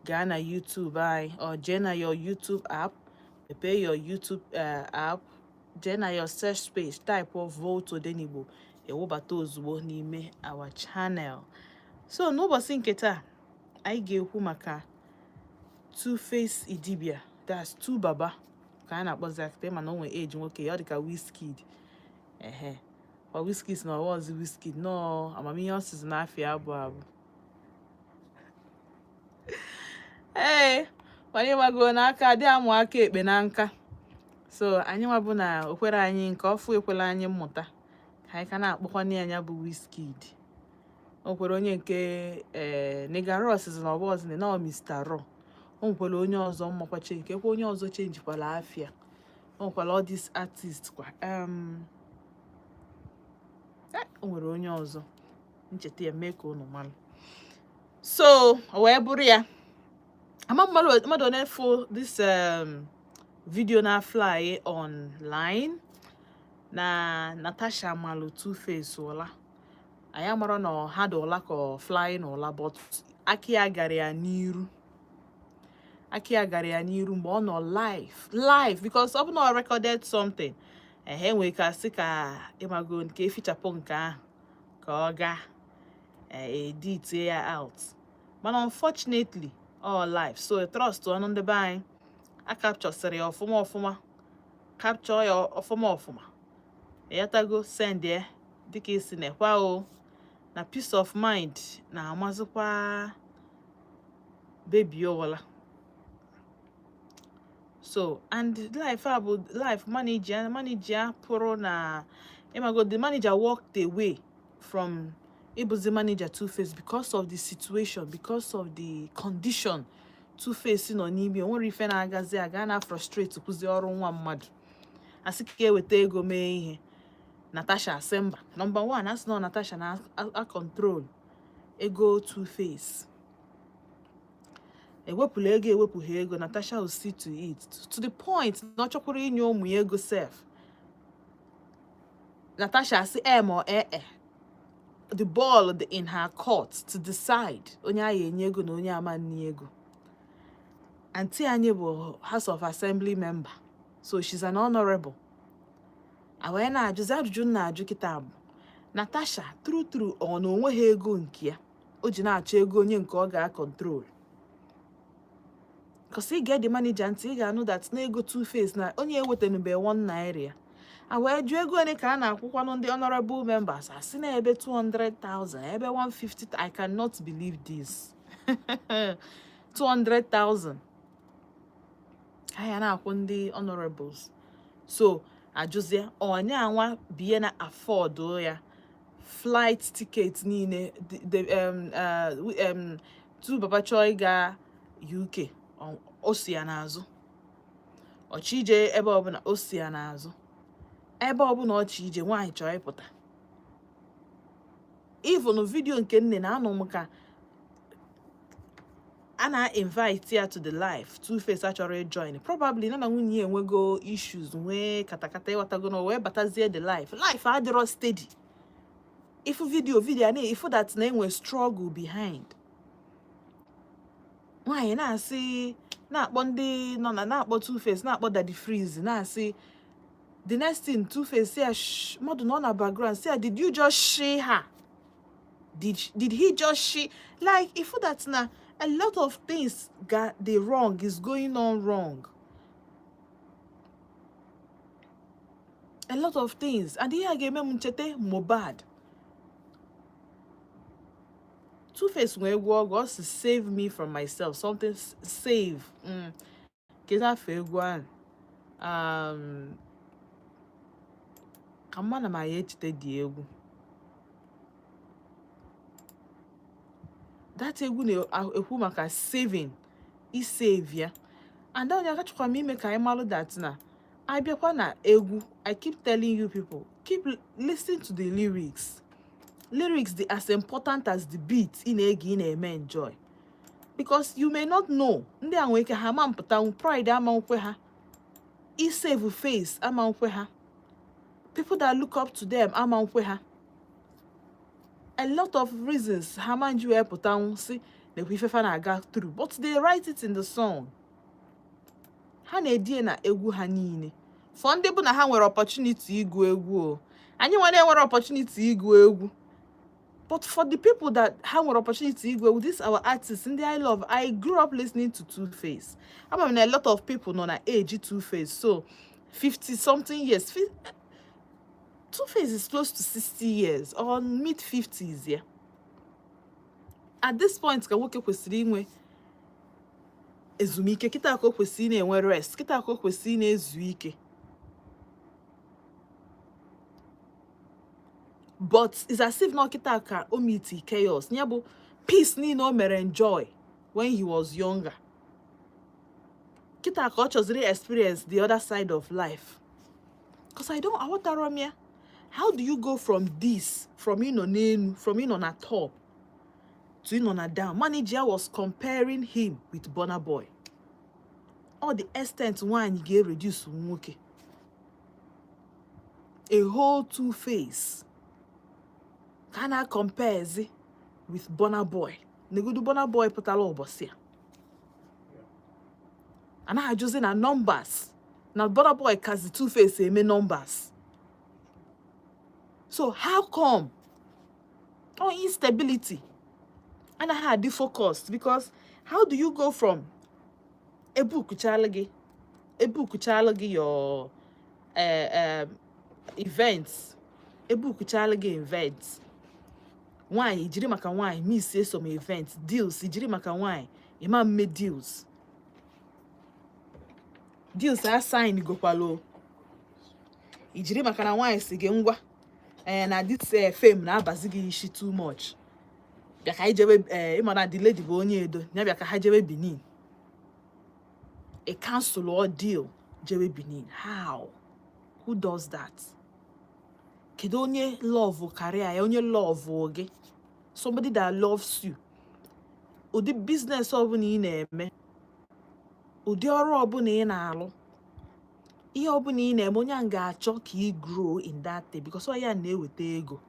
Gaa na YouTube anyị or jee na your YouTube app, mepee your YouTube app, jee na your search space, type of Volt Odenigbo, ewebata ozugbo n'ime our channel. So n'ụbọchị nke taa, anyị ga-ekwu maka Two-Face Idibia, that's Two Baba ka a na-akpọzi akịta, mana o nwere age nwoke ya ọ dịka Wizkid. Ehe, ọ Wizkid si na ọwọzi Wizkid nọọ amamihe ọ sizi n'afịa abụ abụ. Ee, onye gbago n'aka adị amụ aka ekpe na nka. So anyị nwa bụ na okwere anyị nke ọfụ ekwela anyị mmụta ka anyị ka na-akpọkwana ya bụ Wizkid. O nwekwara onye nke ee Nigga Raw sizi na ọbọzi na ọ Mr. Raw. O nwekwara onye ọzọ mmakwa change ekwe, onye ọzọ chenjikwala afịa. O nwekwara all these artists kwa, o nwere onye ọzọ ncheta ya mee ka unu mara. So o wee bụrụ ya, ama mmadụ one fụ this video na fly online na Natasha malụ Two-Face ụla. Anyị amara na ha dị ụla ka ọ fly n'ụla, but aka ya gara ya n'iru, aka ya gara ya n'iru mgbe ọ nọ live live, because ọ bụ na ọ recorded something, ehe, nwere ka sị ka ịmago nke efichapụ nke ahụ ka ọ gaa edit ya out, mana unfortunately all live. So trust ọnụ ndị be anyị a capturesịrị ya ọfụma ọfụma, capture ya ọfụma ọfụma, ịghọtago, send ya dịka esi nekwa o na peace of mind na-amazikwa baby ụla. So and life a bụ life manager, manager pụrụ na ịmago, the manager walked away from ịbụzi manager Two-Face because of the situation, because of the condition Two-Face nọ n'ime. O nwere ife na-agazi aga na frustrate kwụzi ọrụ nwa mmadụ, asị ka eweta ego mee ihe. Natasha asị mba. Number one, asị na Natasha na a control ego Two-Face, ewepụla ego, ewepụghị ego, Natasha will see to it, to the point na ọ chọkwara inye ụmụ ya ego sef. Natasha asị e ma ọ ee, the ball dị in her court to decide onye a ga-enye ego na onye ama nni ego. Aunty anyị bụ House of Assembly member, so she's an honorable. A wee na-ajụzi ajụjụ m na-ajụ kịta bụ, Natasha, true true, ọ na onweghị ego nke ya o ji na-achọ ego onye nke ọ ga-control? Cause ị get the manager ntị, ị ga-anụ that na ego Two-Face na onye ewetanube ₦1 ya. A wee jụọ ego ole ka a na-akwụkwanụ ndị honorable members, asị na ebe 200,000, ebe 150. I cannot believe this. 200,000 ha ya na-akwụ ndị honorables. So ajụzie onye anwa biye na afford ya flight ticket niile tu baba chọọ ịga UK, o si ya n'azụ ọchọ ije ebe ọbụla, o si ya n'azụ ebe ọbụla ọchọ ije. Nwaanyị chọọ ịpụta, even video nke nne na anụ m ka a na-invite ya to the live, Two-Face achọrọ ịjoin, probably na nwunye ya enwego issues, nwee katakata, ịghọtago, na o wee batazie the live. Life adịrọ steady. Ifu video, video a na ifu that na enwe struggle behind. Nwaanyị na-asị, na-akpọ ndị nọ na, na-akpọ Two-Face, na-akpọ Daddy Freeze, na-asị the next thing, Two-Face si ya mmadụ nọ na background si ya, "Did you just shi her? Did he just shi?" Like, ifu that na a lot of things got the wrong is going on wrong, a lot of things. And ihe a ga-eme m ncheta Mohbad. Two-Face nwee egwu ọgụ, ọ sị, "Save me from myself," something save. Kedu afọ egwu ahụ? Ka mma na ma ya echete dị egwu. That egwu na-ekwu maka saving, isave ya. And onye akachọkwa m ime ka anyị malụ that na abịakwa na egwu, I keep telling you people, keep listen to the lyrics. Lyrics dị as important as the beat ị na-ege, ị na-eme enjoy, because you may not know, ndị a nwere ike ha ama mpụtanwu, pride ama nkwe ha, isave face ama nkwe ha, people that look up to them ama nkwe ha, a lot of reasons ha ma nji wee pụtanwu si Nekwa ife fa na-aga through, but they write it in the song. Ha na-edie na egwu ha niile. For ndị bụ na ha nwere opportunity ịgụ egwu, o anyị nwere enwere opportunity ịgụ egwu, but for the people that ha nwere opportunity ịgụ egwu, this our artists ndị I love. I grew up listening to Two-Face. Ama m na a lot of people nọ na age Two-Face, so 50 something years. Two-Face is close to 60 years or mid 50s. Yeah, at this point ka nwoke kwesịrị inwe ezumike. Kịta ka o kwesịrị ị na-enwe rest. Kịta ka o kwesịrị ị na-ezu ike, but it's as if na kịta ka o meet chaos. Ya bụ peace niile o mere enjoy when he was younger, kịta ka ọ chọziri experience the other side of life. Because I don't, aghọtara m ya. How do you go from this, from ịnọ n'elu, from ịnọ na top to ịnọ na down? Manager was comparing him with Burna Boy. All the extent nwaanyị ga-reduce nwoke, a whole Two Face ka a na-compare with Burna Boy. Negodu Burna Boy pụtara ụbọchị a, anaghị ajụzi na numbers na Burna Boy kazi Two Face eme numbers. So how come? Oh, instability, anaghị adị focused, because how do you go from ebukuchala gị your events, ebukuchala gị events, nwaanyị jiri maka nwaanyị miss some events, deals, jiri maka nwaanyị ịma mme deals, deals a sign gokwalo, ijiri maka na nwaanyị si gị ngwa, ee, na this fame na-abazi gị isi too much, bịa ka anyị jebe. Ee, ịma na the lady bụ onye Edo ya, bịa ka ha jebe Benin. A cancel or deal, jebe Benin. How? Who does that? Kedu onye love karịa ya? Onye love gị, somebody that loves you, ụdị business ọbụla ị na-eme, ụdị ọrụ ọbụla ị na-alụ, ihe ọbụla ị na-eme, onye ahụ ga-achọ ka ị grow in that thing, because ọ ya na-eweta ego.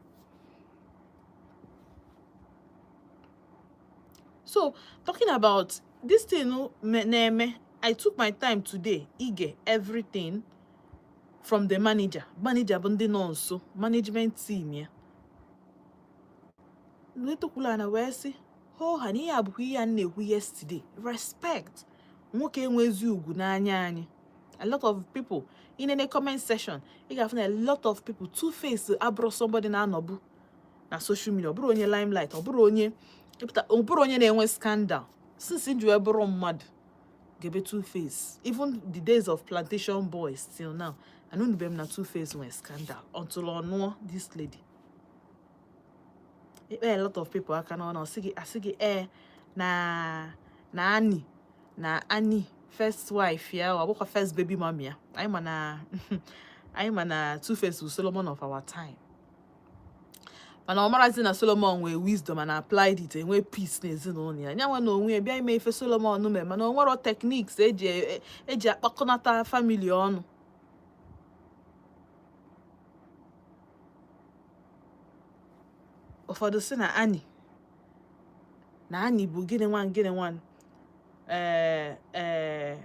So talking about this thing na-eme, I took my time today ige everything from the manager. Manager bụ ndị nọ nso, management team ya letokwula na wee sị hoo ha na ihe a bụkwa ihe a na-ekwu yesterday. Respect, nwoke enwezi ugwu n'anya anyị. A lot of people in any comment section, ị ga-afụ na a lot of people, Two-Face abụrụ somebody na-anọbụ na social media, ọ bụrụ onye limelight, ọ bụrụ onye ọ bụrụ onye na-enwe scandal. Since nji wee bụrụ mmadụ gebe Two-Face, even the days of Plantation Boys till now, anụnube m na Two-Face nwee scandal until ọ nụọ this lady. Ikpe a lot of people aka n'ọnụ, asị gị, asị gị ee, na Annie, na Annie first wife ya, ọ bụkwa first baby mama ya. Anyị ma na Two-Face bụ Solomon of our time, mana ọ marazi na Solomon nwee wisdom and applied it, enwee peace n'ezinụlọ ya. Nyanwa na onwe ya bịa ime ife Solomon mee, mana o nwero techniques eji akpakọnata family ọnụ. Ụfọdụ sị na Annie, na Annie bụ gịnị nwan, gịnị nwan, ee,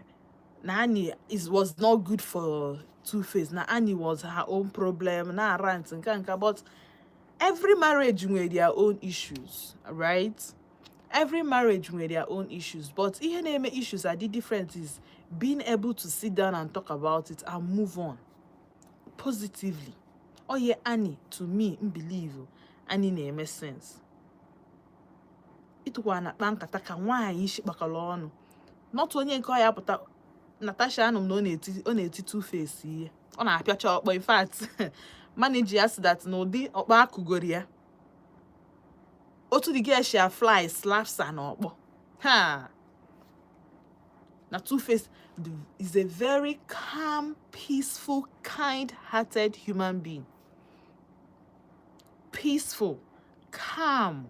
na Annie is was not good for Two-Face, na Annie was her own problem, na rant nka nka. But every marriage nwere their own issues, right? Every marriage nwere their own issues, but ihe na-eme issues are the different is being able to sit down and talk about it and move on positively. Oye Annie, to me, m believe Annie na-eme sense ịtụkwa na kpa nkata ka nwaanyị isi kpakọrọ ọnụ, not onye nke ọ ya pụta. Natasha, anụ m na ọ na-eti Two-Face ihe, ọ na-apịacha ọkpọ. In fact, manager ya si that na ụdị ọkpọ akụgoro ya, otu the girl shi fly slaps her n'ọkpọ ha. Na Two-Face is a very calm, peaceful, kind-hearted human being. Peaceful, calm,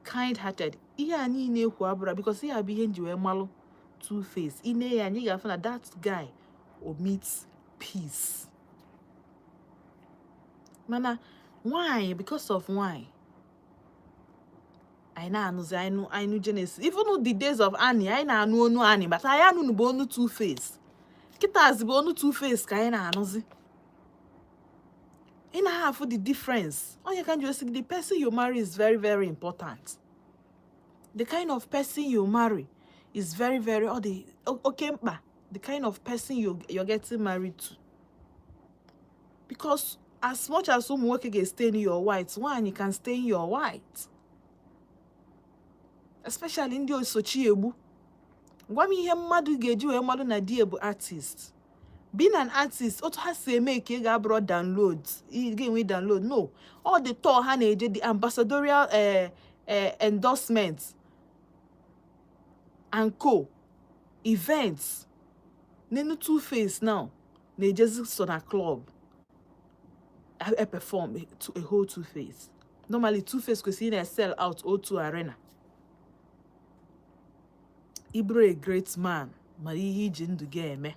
kind-hearted. Ihe a niile ekwu abụra because ihe a bụ ihe nji wee malụ Two-Face. Ine ya, anyị ga-afụ na that guy omits peace. Mana nwanyị, because of nwanyị. Anyị na-anụzi, anyị nụ Genesis. Even the days of Annie, anyị na-anụ onu Annie, but anyị anụnụ bụ onu Two Face. Kịtazi bụ onu Two Face ka anyị na-anụzi. Ị na-afụ the difference. Onye ka nji osi, the person you marry is very, very important. The kind of person you marry is very, very, ọ dị oke mkpa, the kind of person you're getting married to, because as much as ụmụ nwoke ga-stay in your white, nwaanyị can stay in your white, especially ndị osochi egbu. Gwa m ihe mmadụ ga-eji wee mmadụ na di bụ artist. Being an artist, otu ha si eme ka ị ga-abụrụ download, ị ga-enwe download, no, all the tour ha na-eje, the ambassadorial endorsement and co events. Nenu Two Face now na-ejezi so na club e perform to a whole Two Face. Normally Two Face kwesịrị na sell out O2 Arena. Ị bụrụ a great man, mara ihe iji ndụ gị eme.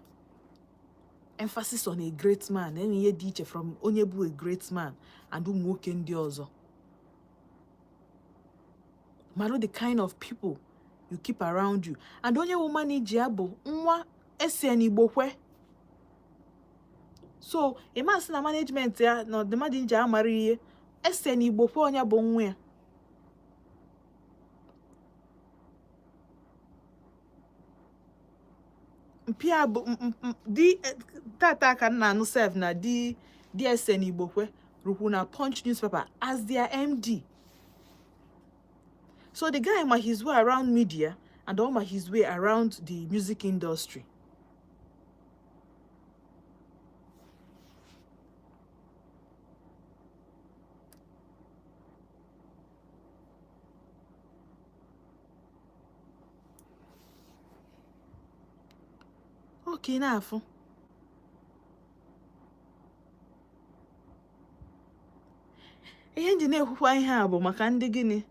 Emphasis on a great man. Enwe ihe dị iche from onye bụ a great man and ụmụ nwoke ndị ọzọ. Mara the kind of people you keep around you, and onye woman iji ya bụ nwa SN Igbokwe. So ịma sị na management ya na ọdịmmadụ iji amara ihe SN Igbokwe, onye bụ nwa ya. Mpia bụ di tata ka m na-anụ sef na di DSN Igbokwe rukwu na Punch newspaper as their MD. So the guy ma his way around media and all, ma his way around the music industry. Okay, na-afụ ihe nji na-ekwukwa ihe a bụ maka ndị gịnị,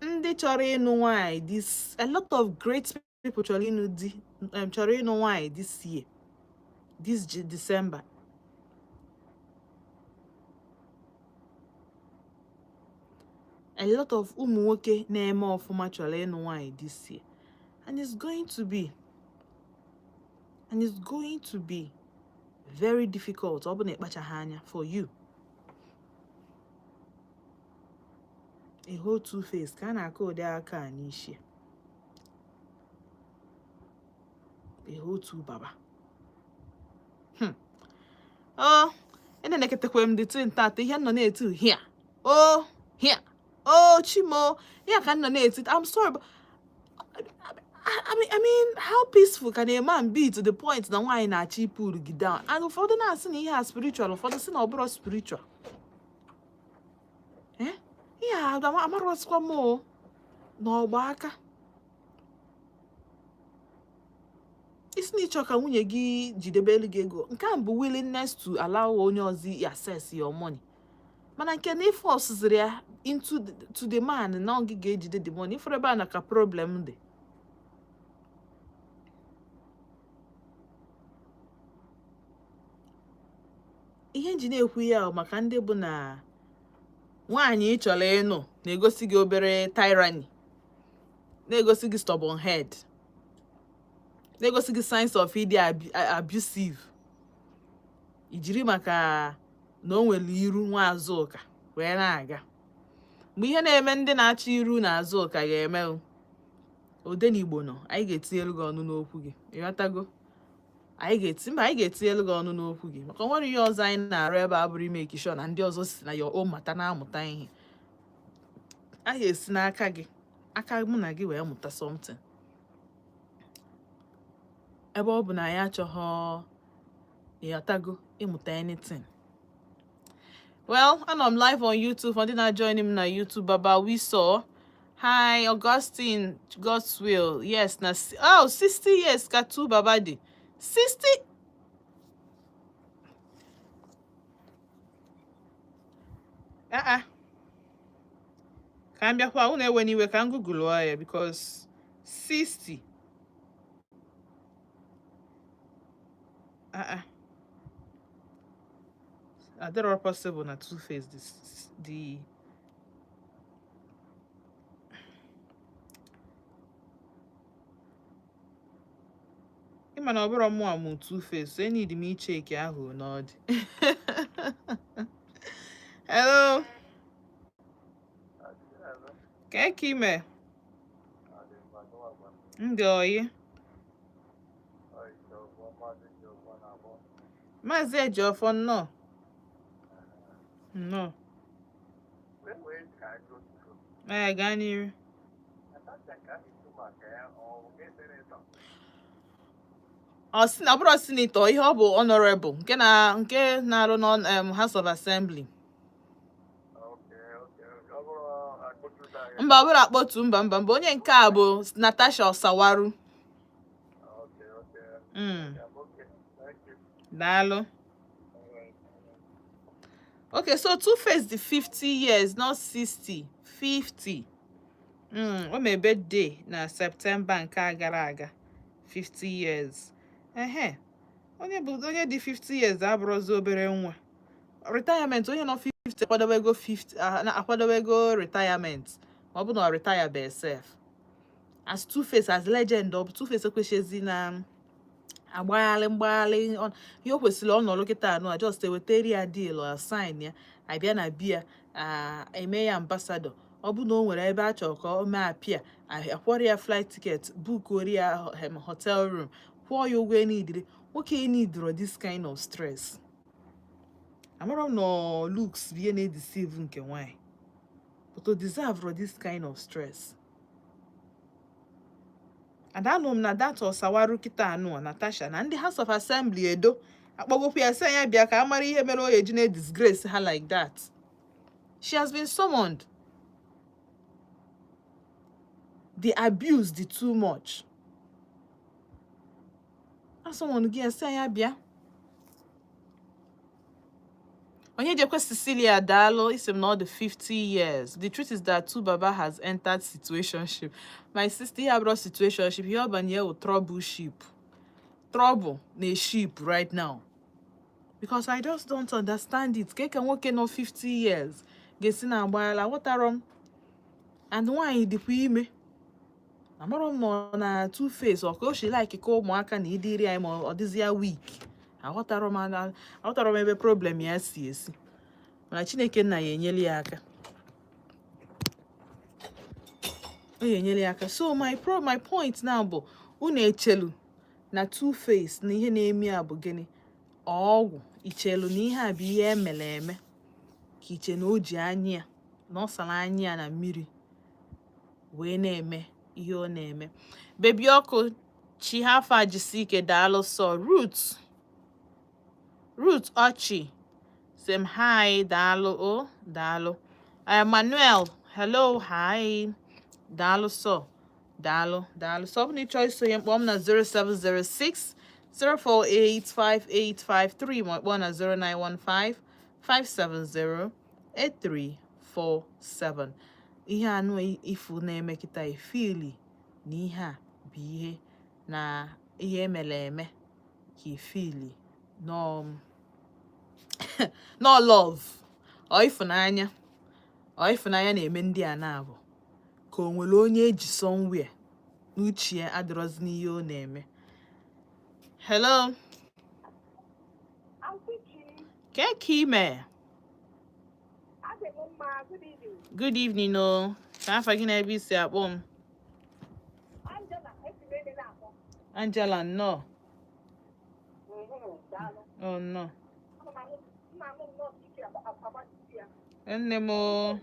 ndị chọrọ ịnụ nwanyị. This a lot of great people chọrọ ịnụ di, chọrọ ịnụ nwanyị this year, this December. A lot of ụmụ nwoke na-eme ọfụma chọrọ ịnụ nwanyị this year, and it's going to be very difficult ọ bụ na ịkpachaghị anya for you. A whole Two Face ka a na-akụ ụdị aka a n'isi, a whole two baba. Oh, eneneketekwe m the twin tata. Ihe m nọ na-eti here, oh here, oh chimo ya ka m nọ na-eti. I'm sorry, but I mean, how peaceful can a man be to the point na nwaanyị na-achọ i-pull gị down? And ụfọdụ na-asị na ihe a spiritual, ụfọdụ sị na ọ bụrụ spiritual. Eh, ihe a amarọsikwa m o n'ọgba aka isi na ịchọ ka nwunye gị jidebe elu gị ego. Nke a bụ willingness to allow onye ọzọ access your money, mana nke na ife ọsụziri ya into to the man na ọ gị ga-ejide the money, ifuru ebe a na ka problem dị. Ihe nji na-ekwu ya maka ndị bụ na nwaanyị ị chọrọ ịnụ na-egosi gị obere tyranny, na-egosi gị stubborn head, na-egosi gị signs of ịdị abusive, ijiri maka na o nwere iru nwa Azụka wee na-aga. Mgbe ihe na-eme ndị na-achọ iru na Azụka ga-eme Odenigbo nọ, anyị ga-etinyelu gị ọnụ n'okwu gị. Ịghọtago? Anyị ga-eti mba, anyị ga-etinyelu gị ọnụ n'okwu gị, maka o nwere ihe ọzọ anyị na-arụ ebe a bụrụ ime sure na ndị ọzọ si na your own mata na-amụta ihe. A ga-esi n'aka gị, aka mụ na gị, wee mụta something, ebe ọ bụ na anyị achọghọ, ịghọtago, ịmụta anything. Well, anọ m live on YouTube for ndị na-join m na YouTube. Baba we saw. Hi, Augustine Godswill. Yes, na oh, 60 years ka two baba dị 60. Ah ah, ka m bịakwa, unu ewe n'iwe, ka m google ya, because 60, ah ah, adịrọ possible na Two Face the Ịma na ọ bụrụ mụ amụ Two-Face, so enid m icheki ahụ n'ọdị. Hello, ka ka ime? Ndị oyi. Maazị Ejiofọ, nnọọ nnọọ. Ee, gaa n'iru. Ọ sị na ọ bụrụ senator, ihe ọ bụ honorable nke na-arụ na House of Assembly. Mba, ọ bụrụ akpọtu, mba mba mba, onye nke a bụ Natasha Osawaru. Daalụ. Okay, so Two-Face dị 50 years, not 60, 50. O mee birthday na September nke a gara aga, 50 years. Ehe, onye bụ onye dị 50 years abụrụzi obere nwa. Retirement, onye nọ 50 akwadowego 50, ah, akwadowego retirement, ma ọ bụ na ọ retire be sef. As Two-Face, as legend ọ bụ, Two-Face ekwesịghịzi na agbaghalị mgbaghalị. Ihe o kwesịrị, ọ nọrọ kịta anụ a, just ewetara ya deal, assign ya, abịa na bia eme ya ambassador. Ọ bụ na o nwere ebe a chọrọ ka o mee apịa, akwọrọ ya flight ticket, bookori ya hotel room, kwụọ ya ụgwọ enidiri. Nwoke enidiro this kind of stress. Amarọ m na ọ looks bụ ihe na-edeceive nke nwanyị, but o deserve this kind of stress. And anụ m na that Osawaru kịta anụ a, Natasha, na ndị House of Assembly Edo akpọgokwu ya, sị ya bịa ka a mara ihe mere o eji na-disgrace ha like that. She has been summoned. The abuse dị too much. A summon gị ya, sị ya bịa. Onye jekwe Cecilia, daalụ. Isi m na ọ dị 50 years. The truth is that 2Baba has entered situationship. My sister, ihe abụrụ situationship, ihe ọ banye wụ troubleship. Trouble na ship right now. Because I just don't understand it. Ka ka nwoke nọ 50 years ga-esi na agbaghala, aghọtarọ m. And nwaanyị dịkwa ime. Amarọ m na ọ na Two-Face, ọ ka o si like ka ụmụaka na ịdịrị anyị, ma ọ dịzi ya weak. Aghọtarọ m ebe problem ya si esi. Mana Chineke nna ya enyela ya aka. O ya enyela ya aka. So my point now bụ, unu echelu na Two-Face na ihe na-eme ya bụ gịnị? Ọgwụ ichelu na ihe a bụ ihe emere eme, ka iche na o ji anya ya, na ọ sara anya ya na mmiri wee na-eme ihe ọ na-eme. Bebi ọkụ Chihafa, jisi ike, daalụ sọ. Ruth, Ruth Ọchị sị m hi, daalụ o, daalụ. Manuel, hello, hi, daalụ sọ, daalụ, daalụ sọ. Ọ bụ na ị chọọ isonye, mkpọ m na 0706 048 5853, ma kpọọ na 0915 570 8347. Ihe anụ ifu na-eme kịta, ifili na ihe a bụ ihe na ihe emere eme, ka ifili nọ no love ọ ịfụnanya, ọ ịfụnanya na-eme ndị a na-abụ, ka o nwere onye eji somewhere n'uche ya adịrọzi n'ihe ọ na-eme. Hello. Aunty Chi, ke ka ime? Adị m mma, good evening. Good evening o. Ka afa gị na ebe isi akpọ m? Angela, esi m ede na-akpọ. Angela, nnọọ. Daalụ. Oh, nnọọ. Ana m anụ m na-anụ nnọọ ka isi agbajisi ya. Nne m o.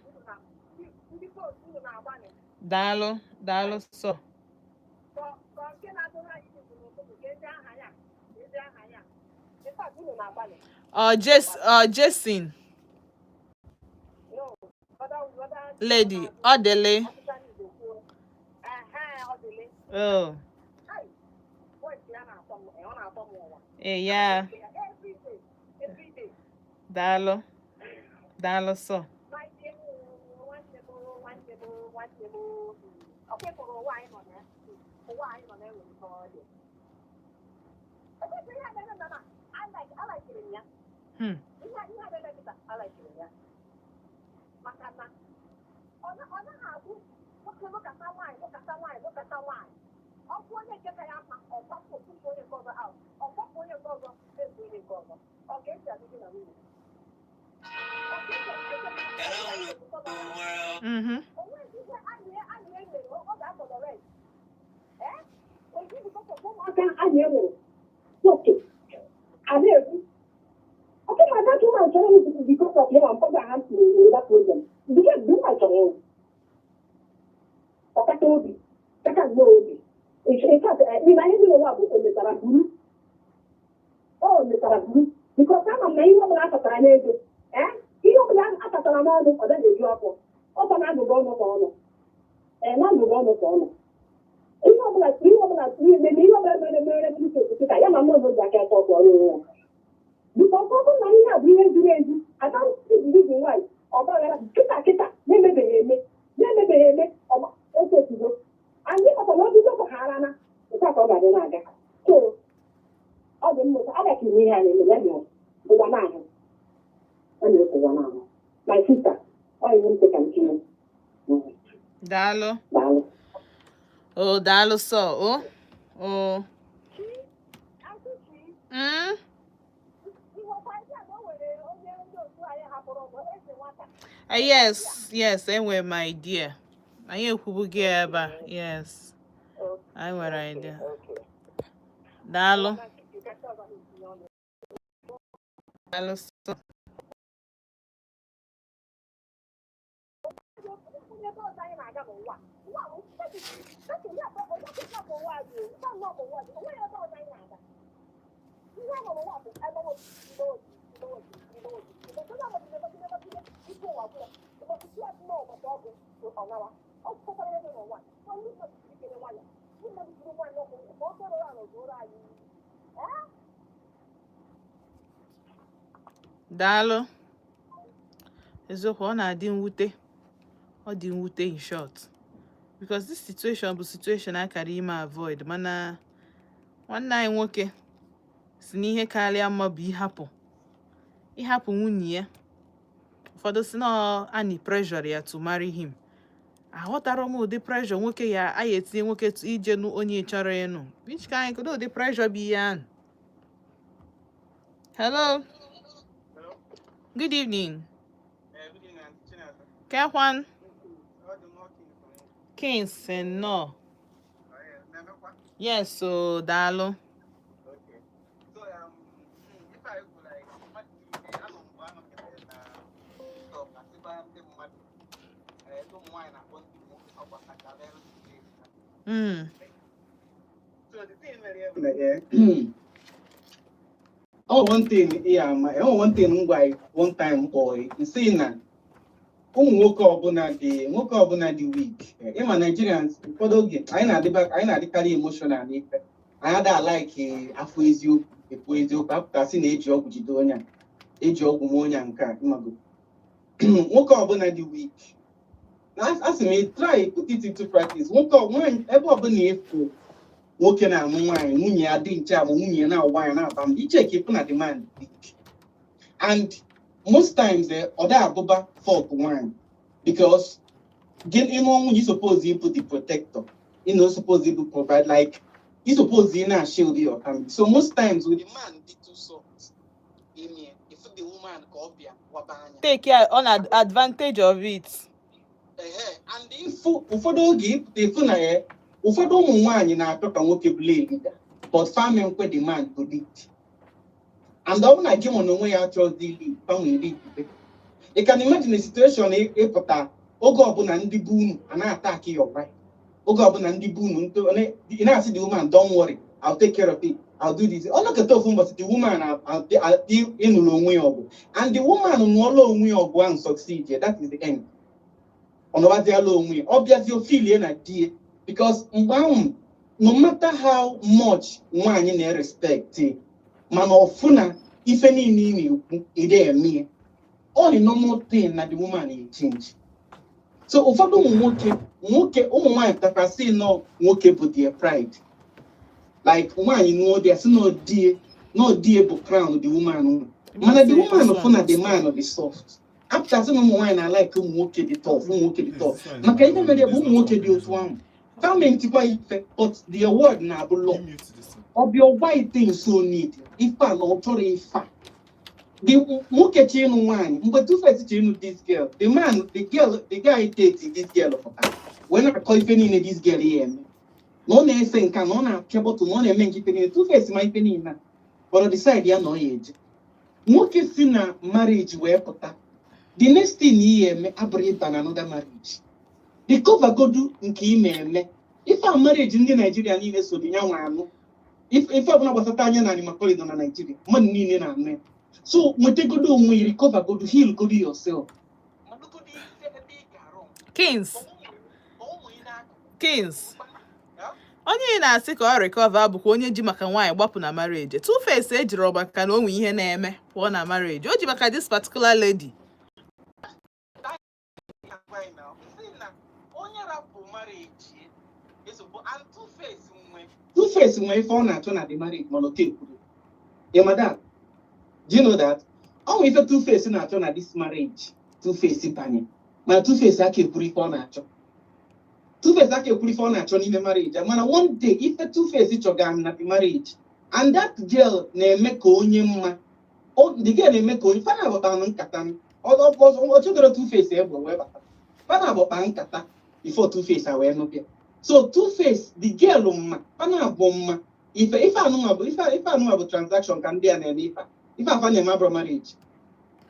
Ndị post unu na-agbalị. Daalụ, daalụ sọ. Ka nke na-adụrụ anyị izu n'ụtụtụ, ka ezi aha ya, ka ezi aha ya. In fact, unu na-agbalị. Ọ Jes, ọ Jason. No, other Lady ọ dịlị. Ọsịsa n'Igbo kwuo. Ehe, ọ dịlị. Oh. Hai, voice ya na-atọ m, ọ na-atọ m ụwa. Ee ya. Every day, every day. Daalụ, daalụ sọ. My dear, nwanne m, nwanne m, nwanne m, ọkwa ịfụrụ ụwa anyị nọ na ya, ụwa anyị nọ na enwere ike ọ dị. Ebe ihe a na-eme na alaikiri m ya. Ihe a na-eme kịta, alaikiri m ya. Maka na ọ naghị abụ nwoke lụkata nwaanyị, lụkata nwaanyị, lụkata nwaanyị. Ọ bụ onye nke ka ya mma, ọ gbapụ ofu onye nke ọzọ. Ụmụaka anyị mụrụ nwoke a na-ekwu ọkụ ma that woman chọrọ ịnwụ because of him and father ha tinyere that problem, because the woman chọrọ ịnwụ. Ọkata obi kaka nnọọ obi. In fact, n'ime ihe dị n'ụwa bụ o metara buru, o metara buru, because ama m na ihe ọbụla akpatara n'ego, ee, ihe ọbụla akpatara n'ọnụ, ọ gaghị eju afọ. Ọkwa na agụgụ ọnụ ka ọnụ, ee, na agụgụ ọnụ ka ọnụ. Ihe ọbụla, ihe ọbụla n'ime na ihe ọbụla mere mere Kristo kịta ya ma mmụọ ji aka eke ọkụ ọrụ onwe ya, because ọ bụrụ na ihe a bụ ihe ziri ezi, I don't see the reason why ọgbaghara kịta kịta na-emebeghị eme, na-emebeghị eme echetugo anyị maka na obido gbaghara na nke a ka ọ ga-adị na-aga. So ọ dị mmụta agaghị ime ihe a na-eme ya na ụwa na-ahụ, ọ na-ekwu ụwa na-ahụ. My sister, ọ ihe m sị ka m tinye. Daalụ. Daalụ. O daalụ sọ o. Yes, enwere m idea. Anyị ekwubugo ya ebe a. Yes, anyị nwere idea. Daalụ. Daalụ sọ. Daalụ. Eziokwu, ọ na-adị mwute, ọ dị mwute in short, because this situation bụ situation akara ime avoid, mana nwanne anyị nwoke si n'ihe karịa mma bụ ịhapụ nwunye ya. Ụfọdụ si na ọ pressure ya to marry him. Aghọtara m ụdị pressure nwoke ya a ya etinye nwoke ije nụ onye chọrọ ịnụ. Which kind, kedu ụdị pressure bụ ihe ahụ? Hello, good evening. Kekwan? Kings nnọọ. Yes, so daalụ. Okay. So if I go like mmadụ niile anọ mgbe anọketere na TikTok, asịba ndị mmadụ, ndị ụmụ nwaanyị na-akpọ ndị nwoke ọgbakọtara elu. So the thing mere ya bụ na oh, one thing yeah, ma oh, one thing m gwa one time m kpọọ nsị na ụmụ nwoke ọbụla dị, nwoke ọbụla dị weak. Ịma Nigerians, ụfọdụ oge anyị na-adịba, anyị na-adịkarị emotional n'ife anyị ada like afọ eziokwu, ekwu eziokwu apụtasị na eji ọgwụ jide onye a, eji ọgwụ ma onye a nke a. Ịmago nwoke ọbụla dị weak na asị m, try put it into practice. Nwoke nwaanyị, ebe ọbụla efu nwoke na-amụ nwaanyị, nwunye ya dị nche ma nwunye ya na-agwa ya na-aba mba, iche ka ịfụ na the man weak. And most times, ọ da abụba fault nwaanyị, because gị ịnụ nwunye, you suppose ịbụ the protector, suppose ịbụ provide, like you suppose ị na-shield your family. So most times with the man dị too soft ime, if the woman ka ọ bịa waba anya Take on advantage of it. Ehe, and ifu ụfọdụ oge ịpụta ịfụ na ya, ụfọdụ ụmụ nwaanyị na-achọ ka nwoke bụrụ a leader, but family nkwe the man to lead. And ọ bụ na gị nwe na onwe ya achọghịzi lead, fanwe lead. You can imagine a situation ịpụta oge ọbụla ndị bụ unu a na-attack your wife, oge ọbụla ndị bụ unu ị na-asị the woman, "Don't worry, I'll take care of it, I'll do this." Ọ nọkọta ofu mbọchị, the woman ịnụrụ onwe ya ọgụ, and the woman nụọla onwe ya ọgụ ahụ, succeed, yeah, that is the end. Ọ nọbaziala onwe ya, ọ bịazie ofilie na di ya, because mgbe ahụ, no matter how much nwaanyị na-respect, mana ọfụ na ife niile ị na-ekwu ị eme ya, all the normal thing na the woman na-change. So ụfọdụ ụmụ nwoke, ụmụ nwaanyị pụtakwa sị nọ nwoke bụ their pride, like nwaanyị nụọ di ya, sị nọ die, nọ die bụ crown the woman nwe. Mana the woman fụ na the man dị soft, apụtasị na ụmụ nwaanyị na-like ụmụ nwoke dị tough, ụmụ nwoke dị tough, maka ihe mere bụ ụmụ nwoke dị otu ahụ gọọmenti kwa ife, but their word na-abụ law. Ọbịa why things so need ife a na ọ chọrọ ife a. The nwoke chi ịnụ nwaanyị, mgbe Two-Face chi ịnụ this girl, the man, the girl, the guy date this girl pụtara wee na-akọ ife niile this girl ya eme. Na ọ na-ese nka, na ọ na-apịa bottle, na ọ na-eme nke ife niile. Two-Face ma ife niile a, but ọ decide ya na ọ ya eje. Nwoke si na marriage wee pụta, the next thing ị ya eme abụrụ ịba na another marriage. Recover godu nke ị na-eme. Ife a marriage ndị Naijiria niile so dị ya nwa anụ. Ife ọbụla gbasata anya na Annie Macaulay nọ na Naijiria, mmadụ niile na-anụ ya. So nwetagodo onwe ya, recover godu, heal godu yourself. Malụgodu ife ebe ị ga-arụ. Kings. Ụmụ ị na-akụ. Kings, onye ị na-asị ka ọ recover bụkwa onye ji maka nwaanyị gbapụ na marriage. Two-Face ejiri maka na o nwe ihe na-eme pụọ na marriage. O ji maka this particular lady. Right now, sị na onye rapụ marriage ezigbo and Two-Face nwe ife ọ na-achọ na the marriage, mana o tekwuru. You madam, do you know that? Ọ nwe ife Two-Face na-achọ na this marriage Two-Face banye, mana Two-Face aka ekwuru ife ọ na-achọ. Two-Face aka ekwuru ife ọ na-achọ n'ime marriage, mana one day ife Two-Face chọgara na the marriage and that girl na-eme ka onye mma. The girl na-eme ka onye fana agbakpa nkata. Ọ chọgoro Two-Face egbe wee bata, fana agbakpa nkata before Two-Face a wee nụbịa. So Two-Face, the girl mma, fana abụ mma. Ife anụnwa bụ ife anụnwa bụ transaction ka ndị a na-eme. Ife afa na-eme abụrụ marriage.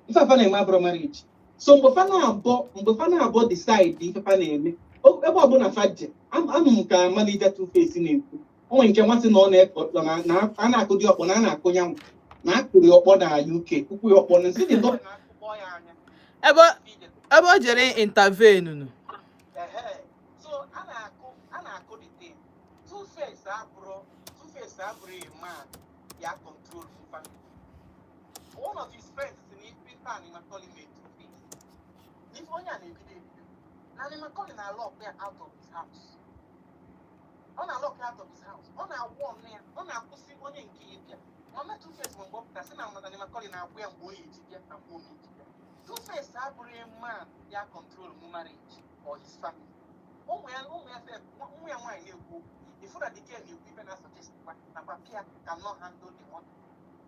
Ife afa na-eme abụrụ marriage. So mgbe fana abụọ decide ife fa na-eme, ebe ọbụla fa je, anụ m ka manager Two-Face na-ekwu o nwere nke nwasị na ọ na-ekọ na a na-akụ dị ọkpọ na a na-akụ nyanwụ na akụrụ ya ọkpọ na UK, kwụkwụ ya ọkpọ na nsị dị dọ na-akụkpọ ya anya. Ebe o jere intervene nụ. Ehe. So a na-akụ the thing. Two-Face abụrụ a man ya control family. One of his friends si na ife a Macaulay made Two-Face. Ife onye a na-ebido ebido. Na Macaulay na-lock ya out of his house. Ọ na-lock ya out of his house. Ọ na-awụ ọnụ ya. Ọ na-akwụsị onye nke ya bịa. Mama Two-Face mgbe ọ pụta sị na Annie Macaulay na-akwụ ya mgbe o yi eji bịa na mgbe o eji bịa. Two-Face abụrụ a man ya control mu marriage or his family. Ụmụ ya sef, ụmụ ya nwaanyị na-ekwu okwu. Ifu na the girl na-ekwu ife na-suggest kwa na papia cannot handle the money.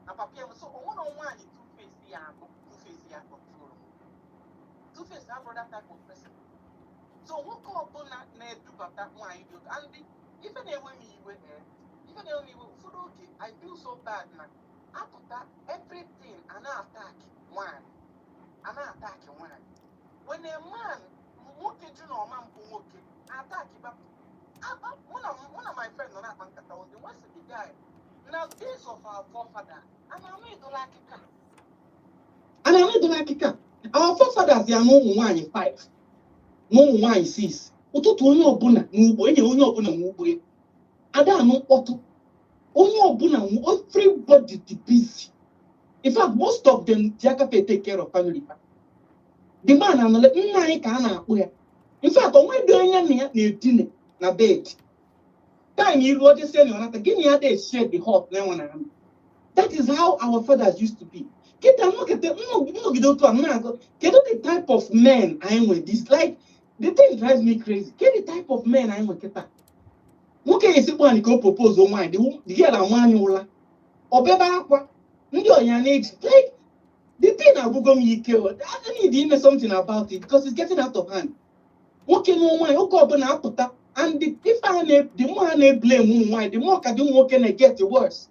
Na papia so onwe na nwaanyị Two-Face ya anụ Two-Face ya control. Two-Face abụrụ that type of person. So nwoke ọbụla na-edubata nwaanyị dị otu and ife na-ewe m iwe, ife na-ewe m iwe ụfọdụ oge, I feel so bad na apụta everything a na-attack nwaanyị, a na-attack nwaanyị. When a man, nwoke jụ na ọma mbụ nwoke attack ba. Mụ na my friend nọ na-akpa nkata one day, sị the guy na days of our forefather a na-ama edola akịka, a na-ama edola akịka. Our forefathers ya na ụmụ nwaanyị 5 na ụmụ nwaanyị 6. Ụtụtụ onye ọbụla n'ugbo enye onye ọbụla n'ugbo ya ada anụ mkpọtụ onye ọbụla. Everybody dị busy. In fact, most of them ji aka fa take care of family fa. The man anọle nna anyị ka a na-akpụ ya. In fact, onwe dị onye na ya na-edine na bed time iru ojesie na ọnata gịnị ya dey share the hot na enwe na anụ. That is how our fathers used to be. Kịta nnọkịta nnọgide otu a m na-agụ kedu the type of men anyị nwe. This, like, the thing drives me crazy. Kedu the type of men anyị nwe kịta? Nwoke esikpọ anyị ka o propose nwaanyị, the girl ama anyị ụla, ọ bebe akwa ndị ọnya na-eji. Like, the thing agwụgo m ike o. I need ime something about it because it's getting out of hand. Nwoke na nwaanyị oge ọbụla apụta and the ife a na the more a na-eblame ụmụ nwaanyị, the more ka dị ụmụ nwoke na-get worse,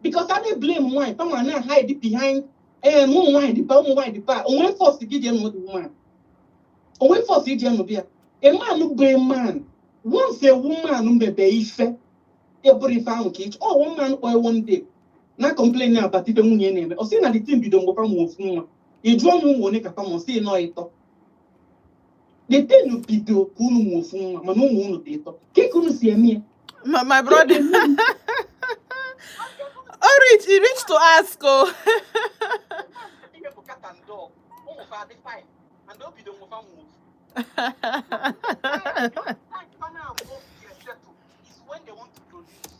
because a na-eblame nwaanyị kama na hide behind ee na ụmụ nwaanyị dịba, ụmụ nwaanyị dịba. Onwe force gị jee nụ the woman, onwe force ije nụ bịa. A man bụ a man. Once a woman mebe ife ebụrụ ife ahụ ka ịchọ ọ, one man kpọọ one day na complain about ife nwunye na-eme. Ọ sị na the thing bido mgbe fa mụ ofu nwa. Ị jụọ na ụmụ one ka fa mụ, sị nọ ịtọ. The thing bido ka unu mụ ofu nwa, mana ụmụ unu dị ịtọ. Ke ka unu si eme ya? My brother, oh, reach, he reach to ask, oh. Ihe bụ cat and dog, ụmụ fa dị five and o bido mgbe fa mụ ofu. Time fa na-abụ settle is when they want to produce.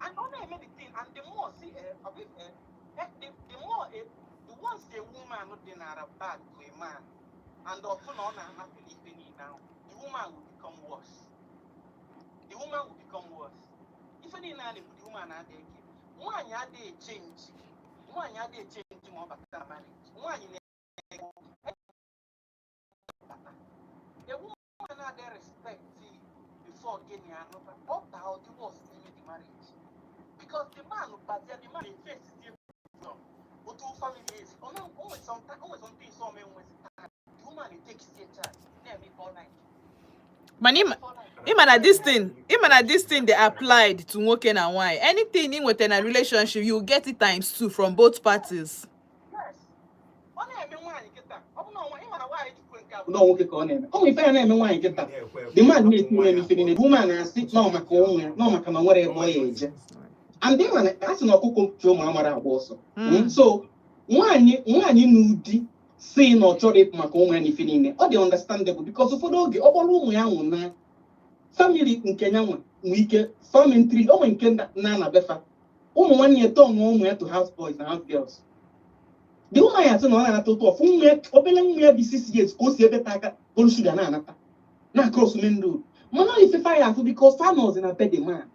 And ọ na-eme the thing and the more see the more the once a woman dị nara bad to a man and ọfụ na ọ na-anapụ ife niile ahụ, the woman will become worse. The woman will become worse. Ife niile a na-ekwu, the woman adịghị eke. Nwaanyị adịghị echange. Nwaanyị adịghị echange ma ọ bata na marriage. Nwaanyị na-bata. A woman adịghị respect the Before gị na ya anụba, ọ baa ọ dị worse n'ime the marriage, because the man bazie, the man face the otu family is ọ na o nwere some o nwere some things ọ mee nwezi time, the woman dey take a charge na-eme ife ọ like. Mana ịma na this thing, ịma na this thing dey applied to nwoke na nwanyị. Anything ị nweta na relationship, you get it times two from both parties. Yes, ọ na-eme nwaanyị kịta. Ọ bụ na ọnwa ịma na nwaanyị jikwe nke a bụ na ọ nwoke ka ọ na-eme. Ọ nwere ife ya na-eme nwaanyị kịta. The man na-eti nwunye n'ife niile, the woman na-asị na ọ maka ụmụ ya, na ọ maka na ọ nwere ebe ọ ya eje. And ịma na a sị na ọkụkọ chi ụmụ amara agba ọsọ. So nwaanyị n'ụdị si na ọ chọrọ ịpụ maka ụmụ ya n'ife niile, ọ dị understandable, because ụfọdụ oge ọ kpọrọ ụmụ ya nwụ na family nke ya nwa nwee ike family tree o nwee nke na na befa ụmụ nwanne ya tọọ ụmụ ya to house boys na house girls. The woman ya sị na ọ na-anata ụtụ ọfụ nwa ya, obere nwa ya dị 6 years, ka o si ebeta aka bụrụ sugar na-anata na cross main road, mana ọ ifefe ya afụ because fa nọzi na be the man.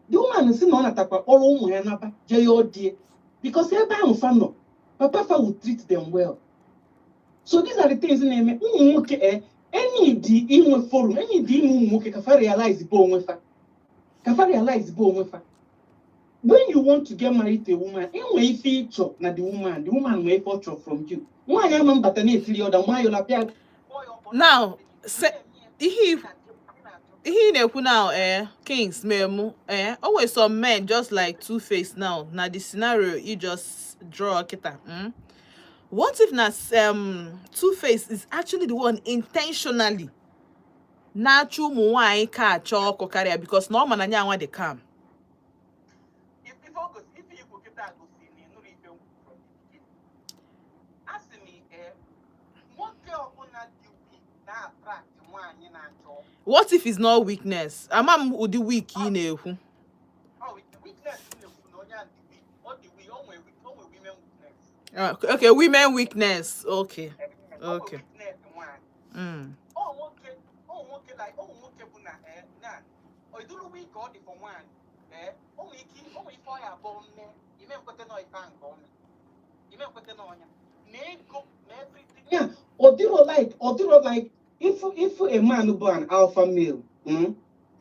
The woman si na ọ natakwa kpọrọ ụmụ ya naba jee ya ọdie, because ebe ahụ fa nọ, papa fa will treat them well. So these are the things na-eme ụmụ nwoke. E enyi dị inwe forum, enyi dị ime ụmụ nwoke ka fa realize bụ onwe fa, ka fa realize bụ onwe fa. When you want to get married to a woman, enwe ife ịchọ na the woman, the woman nwee ife ọ chọrọ from you. Nwaanyị ama mbata na-etiri ọda nwayọ la pịa. Now, ihe ị na-ekwu now, Kings memu, always some men just like Two Face now na the scenario you just draw kita. What if na Two Face is actually the one intentionally na-achọ ụmụ nwaanyị ka achọ ọkụ karịa, because na ọ ma na nya nwa dị calm? Ife ọ gosi, ife ikwu kịta gosi na ị nụrụ ife m kwuru from the beginning. A sị m, nwoke ọbụla dị weak na-attract nwaanyị na-achọ ọkụ. What if it's not weakness? Ama m ụdị weak ị na-ekwu. Ọ weakness m na-ekwu na onye a dị weak, ọ dị weak, o nwee women weakness. Okay, women weakness, okay. O nwee weakness nwaanyị. Ọ nwoke like ọ nwoke bụ na na ọ dụrụ weak ka ọ dị for nwaanyị. O nwee ike, o nwee ife ọ ya abụọ mee ime nkwete na ife ahụ nke ọ mee ime nkwete na ọnya na ego na everything. Yeah, ọ dịrọ like if a man bụ an alpha male,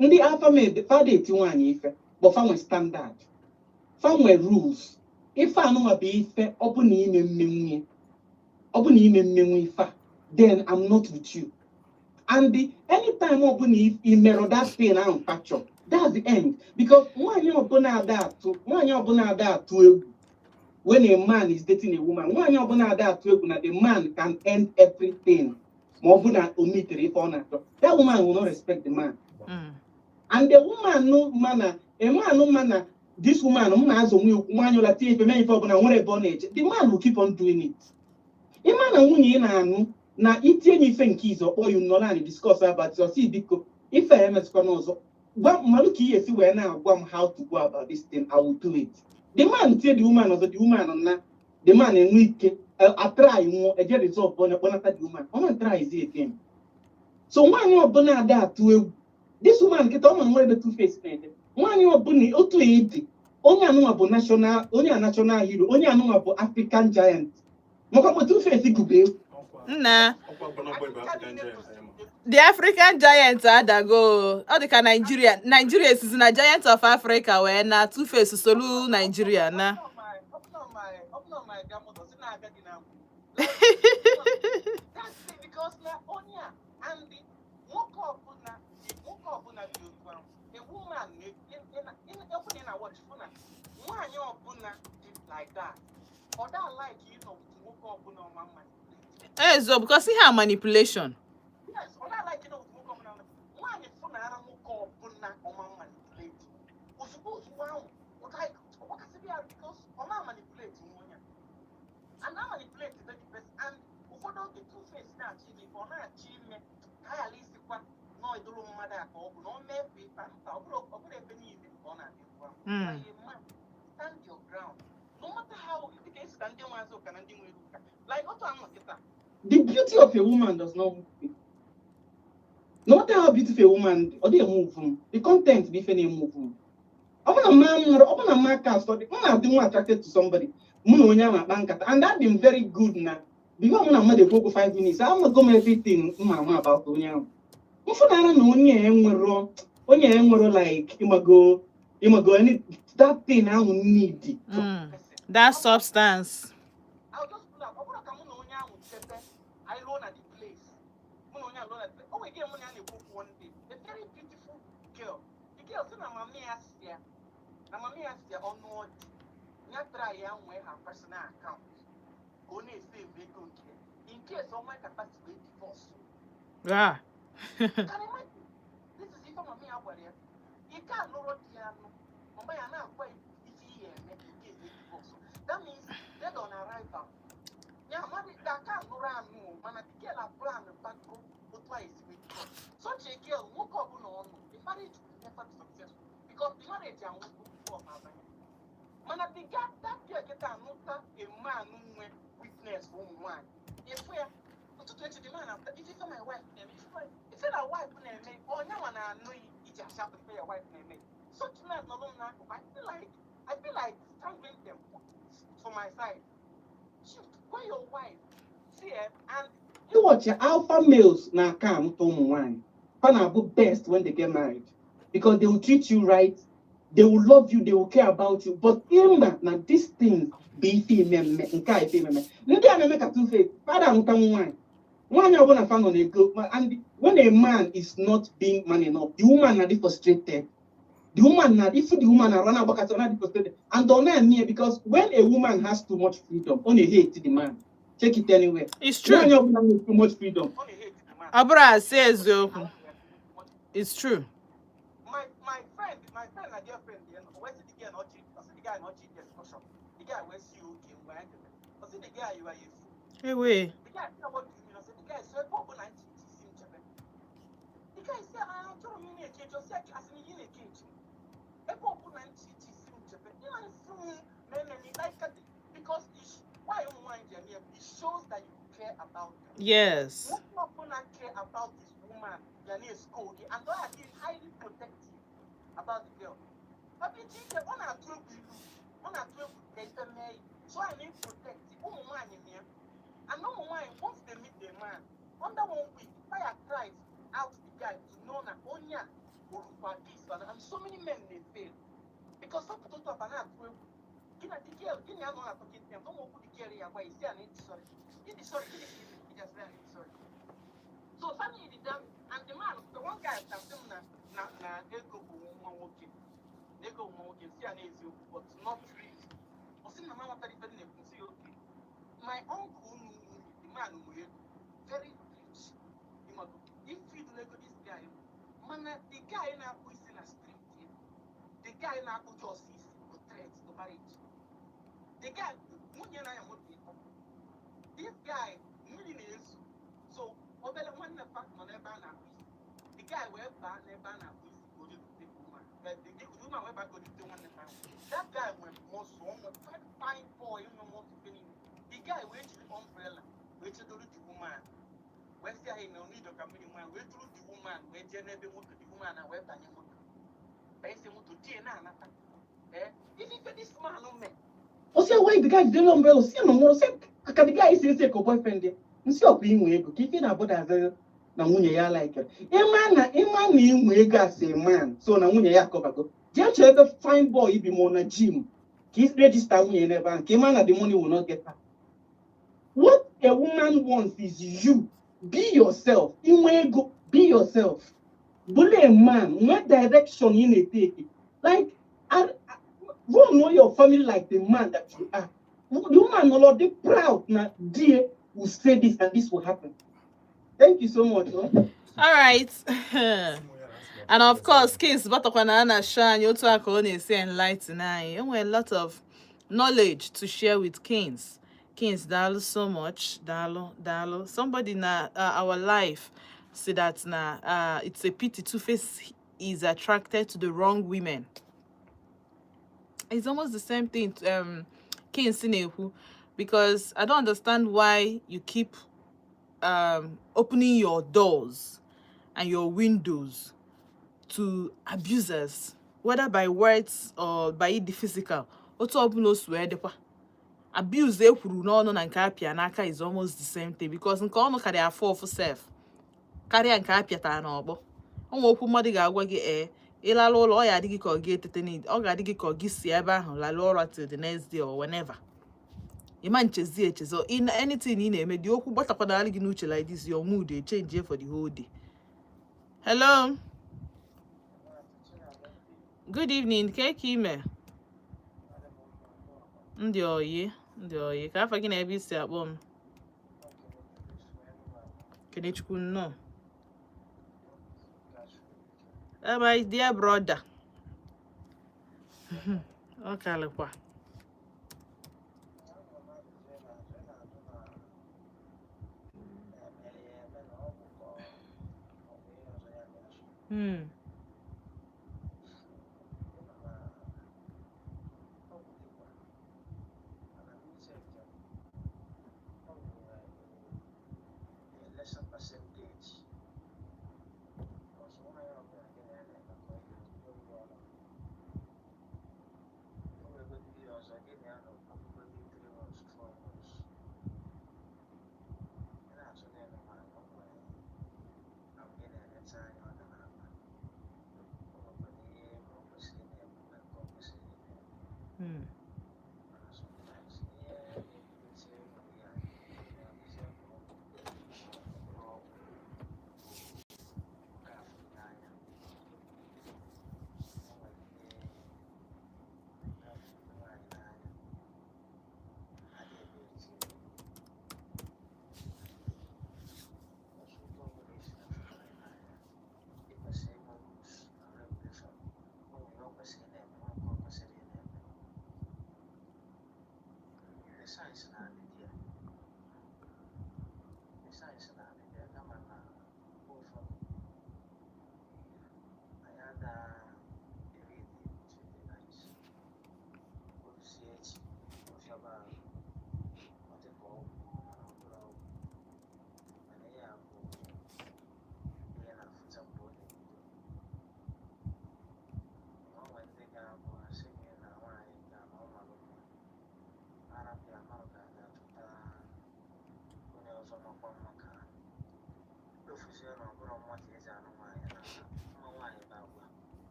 ndị alpha male fa dị eti nwaanyị ife, but fa nwe standard, fa nwe rules. Ife anụnwa bụ ife ọ bụ na ime mmenwu, ọ bụ na ime mmenwu ife a, then I'm not with you. And anytime ọ bụla i merụ that thing ahụ fracture, that's the end, because nwaanyị ọbụla ada atụ egwu when a man is dating a woman. Nwaanyị ọbụla ada atụ egwu na the man can end everything ma ọ bụ na o metere ife ọ na-achọ, that woman will not respect the man. And the woman no mana a man mana this woman m na-azụ nwa okwu nwaanyị ụla tie ife mee ife ọbụla nwere ebe ọ na-eje, the man will keep on doing it. Ịma na nwunye ị na-anụ na itinye ya ife nke izu ọkpọ you nọrọ anyị discuss about it, ọ sị biko ife a emezikwa n'ọzọ, gwa mmadụ ka ị esi wee na-agwa m how to go about this thing, I will do it. The man tie the woman ọzọ, the woman na the man enwe ike atry nwụọ eje resolve onye kpọnata the woman ọ na try is again. So nwaanyị ọbụla ada atụ egwu this woman nkịta ọ ma nwere ebe Two Face na-ede. Nwaanyị ọbụla otu ịdị, onye anụnwa bụ national, onye a national hero, onye anụnwa bụ African giant, maka mgbe Two Face gụba egwu. Nna, the African giant adago. Ọ dị ka Nigeria esizi na giant of Africa wee na Two Face solu Nigeria na. Ọbụna my grandmother si na-abịa gị na that's it, because na onye a and the nwoke ọbụla dị otu ahụ, a woman na ị na-watch fụ na nwaanyị ọbụla dị like that, ọ da like ịnọ with nwoke ọbụla ọma mma. Ezo, because ihe a manipulation. Yes, ọ da like ịnọ with nwoke ọbụla ọma. Nwaanyị fụ na ara nwoke ọbụla ọma manipulate ozugbo ozugbo ahụ, ọ like ọ gbakasịrị ya, because ọ ma manipulate nwa onye a and na manipulate the person. And ụfọdụ oge Two Face na-achọ ime ife ọ na-achọ ime ka a ghara isikwa na ọ dụrụ mmadụ a ka ọ bụ na ọ mee ife mkpa ọ bụrụ ebe niile ka ọ na-adị ahụ. You are a man, stand your ground no matter how dịka esi na ndị nwe azụ ụka na ndị nwere ụka like otu anọ kịta. The beauty of a woman does not move me. No matter how beautiful a woman, ọ dịghị move m. The content bụ ife na-emove m. Ọ bụ na mma nwere, ọ bụ na mma cast, ọ dị m na-adị nwa attracted to somebody. Mụ na onye ahụ akpa nkata and that been very good na before mụ na mmadụ ekwu okwu 5 minutes, amago m everything m ma ama about onye ahụ. Mfụnara na onye a enwero Onye enwero like ịmago any that thing ahụ need. That substance. I'll just pull up. Ọ bụrụ ka mụ na onye ahụ chete, anyị ruo na the place. Mụ na onye ahụ ruo na the place. O nwere ike mụ na ya na-ekwu okwu one day. A very beautiful girl. The girl sị na mami ya si ya, na mami ya si ya ọnụ ọdị. Ya try ya nwee her personal account. Ka ọ na-esave ego nke ya. In case ọ nwee capacity wee divorce. Can you imagine? This is ife mami ya gwara ya. Ike alụrụ di ya anụ. Mama ya na-agwa ya ife ihe eme in case they divorce. That means dead on arrival. Ya mmadụ aka alụrụ anụ o, mana the girl a plan bago otu a esi wee divorce. Such a girl, nwoke ọbụla ọnụ, the marriage will never be successful because the marriage anwụgo before ọ abanye. Mana the girl, that girl kịta anụta a man nwe weakness for ụmụ nwaanyị. Ịfụ ya, ụtụtụ echi the man apụta, ife my wife na-eme, ife na wife na-eme, onye nwa na-anụ iji achapụ ife ya wife na-eme. Such men nọ m n'akụkụ, I feel like strangling them for my side. Shoot, when your wife see eh, and you watch your alpha males na-aka amụta ụmụ nwaanyị. Fa na-abụ best when they get married because they will treat you right, they will love you, they will care about you. But ịma na these things bụ ife imemme nke a ife imemme. Ndị a na-eme ka Two Face, fada amụta nwaanyị. Nwaanyị ọbụla fa nọ na-ego, and when a man is not being man enough, the woman na-adị frustrated. The woman na if the woman na-run agbakasị, ọ na-adị frustrated. And ọ na-eme ya because when a woman has too much freedom, ọ na-hate the man. Check it anywhere. It's true. Nwaanyị ọbụla nwere too much freedom, ọ na-hate the man. Ọ bụrụ asị eziokwu. It's true. My friend na girlfriend ya wee sị the girl na ọchị, ọ sị the guy na ọchị discussion. The guy wee sị okay mgbe anyị jere. Ọ sị the guy, "You are a fool." Ewe. The guy sị, "What do you mean?" Ọ sị the guy sị ebe ọbụla ntị isi nchebe. The guy sị, "Ah, achọrọ m ị na-eche eche." Ọ sị asị na ihe na-eche eche. Ebe ọbụla ntị isi nchebe. Ị na-esi m na eme like because it, why ụmụ nwaanyị ji eme ya? It shows that you care about them. Nwoke ọbụla care about this woman ya na-escold gị and ọ ya dị highly protective about the girl. But ike ọ na-atụ egwu ilu, ọ na-atụ egwu ka ife mee ya. So I need protect ụmụ nwaanyị na ya. And ụmụ nwaanyị, once they meet the man, under one week, fire cries out the guy to know na onye a orukwa this and so many men dey fail because ọpụta otu aba na-atụ egwu. Gị na the girl, gị na ya nọ na talking terms, ụmụ okwu the girl ya gwa isi a na ịdị sorry. Ịdị sorry, gịnị ka ị mere? Ị just say na ịdị sorry. So family dị them and the man, the one guy na-asị m na ego bụ nwa nwoke. Na ego bụ nwa nwoke, si ya n'eziokwu, but not really. Ọ sị na m aghọtara ife m na-ekwu, sị ya okay. My uncle unu nwunye, the man nwere ego, very rich. Ịmago, if you ego this guy, mana the guy na-akpụ isi na street ya, the guy na-akpụ just isi bụ threat to marriage. The guy, nwunye na-anya moto ịtọ. This guy, mmiri na-ezu. So, obere nwanne fa nọ n'ebe a na-akpụ isi. The guy wee baa n'ebe a na-akpụ isi ka o jee woman. The woman wee baa ka o jute nwanne fa. That guy nwere muscle, ọ nwere fine fine boy, nwe muscle ife niile. The guy wee jiri umbrella wee chedoro the woman. Wee sị anyị na onido ka mmiri nwa wee duru the woman wee jee n'ebe moto the woman na wee banye moto. Banye moto die na-anata. Eh, ife this man mee. O sị why the guy jidere umbrella, si na nwụrụ sị ka the guy si esi ka boyfriend ya. Nsị ọkwa inwe ego ka ife na-abụdazi na nwunye ya like ịma na inwe ego as a man, so na nwunye ya akọbago jee chọọ ebe fine boy bi ma ọ na gym ka ị register nwunye n'ebe ahụ ka ịma na the money will not get her. What a woman wants is you be yourself. Inwe ego, be yourself, bụrụ a man nwee direction ị na-etake, like run your family like the man that you are. The woman will be proud na die will say this and this will happen. Thank you so much. Oh. All right. And of course, Kings batakwana na show anyị otu a ka ọ na-esi enlighten anyị. E nwere a lot of knowledge to share with Kings. Kings, daalụ so much. Daalụ, daalụ. Somebody na our life say that na it's a pity Two-Face is attracted to the wrong women. It's almost the same thing Kings na-ekwu, because I don't understand why you keep opening your doors and your windows to abusers, whether by words or by the physical. Otu ọbụla o si wee dịkwa. Abuse e kwuru n'ọnụ na nke apịa n'aka is almost the same thing because nke ọnụ karịa afọ ọfụ sef karịa nke apịatara n'ọgbọ. O nwere okwu mmadụ ga-agwa gị, ee, ịlala ụlọ, ọ ya adị gị ka ọ ga-etete n'id, ọ ga-adị gị ka ọ gị si ebe ahụ lalụ ụra till the next day or whenever. Ịma nchezi echezo in anything ị na-eme dị, okwu gbatakwanarị gị n'uche like this, your mood dey change for the whole day. Hello, good evening. Ka ka ime? Ndị oyi, ndị oyi, ka afa gị na ebe isi akpọ m? Kenechukwu, nnọọ. My dear brother, ọ kalịkwa.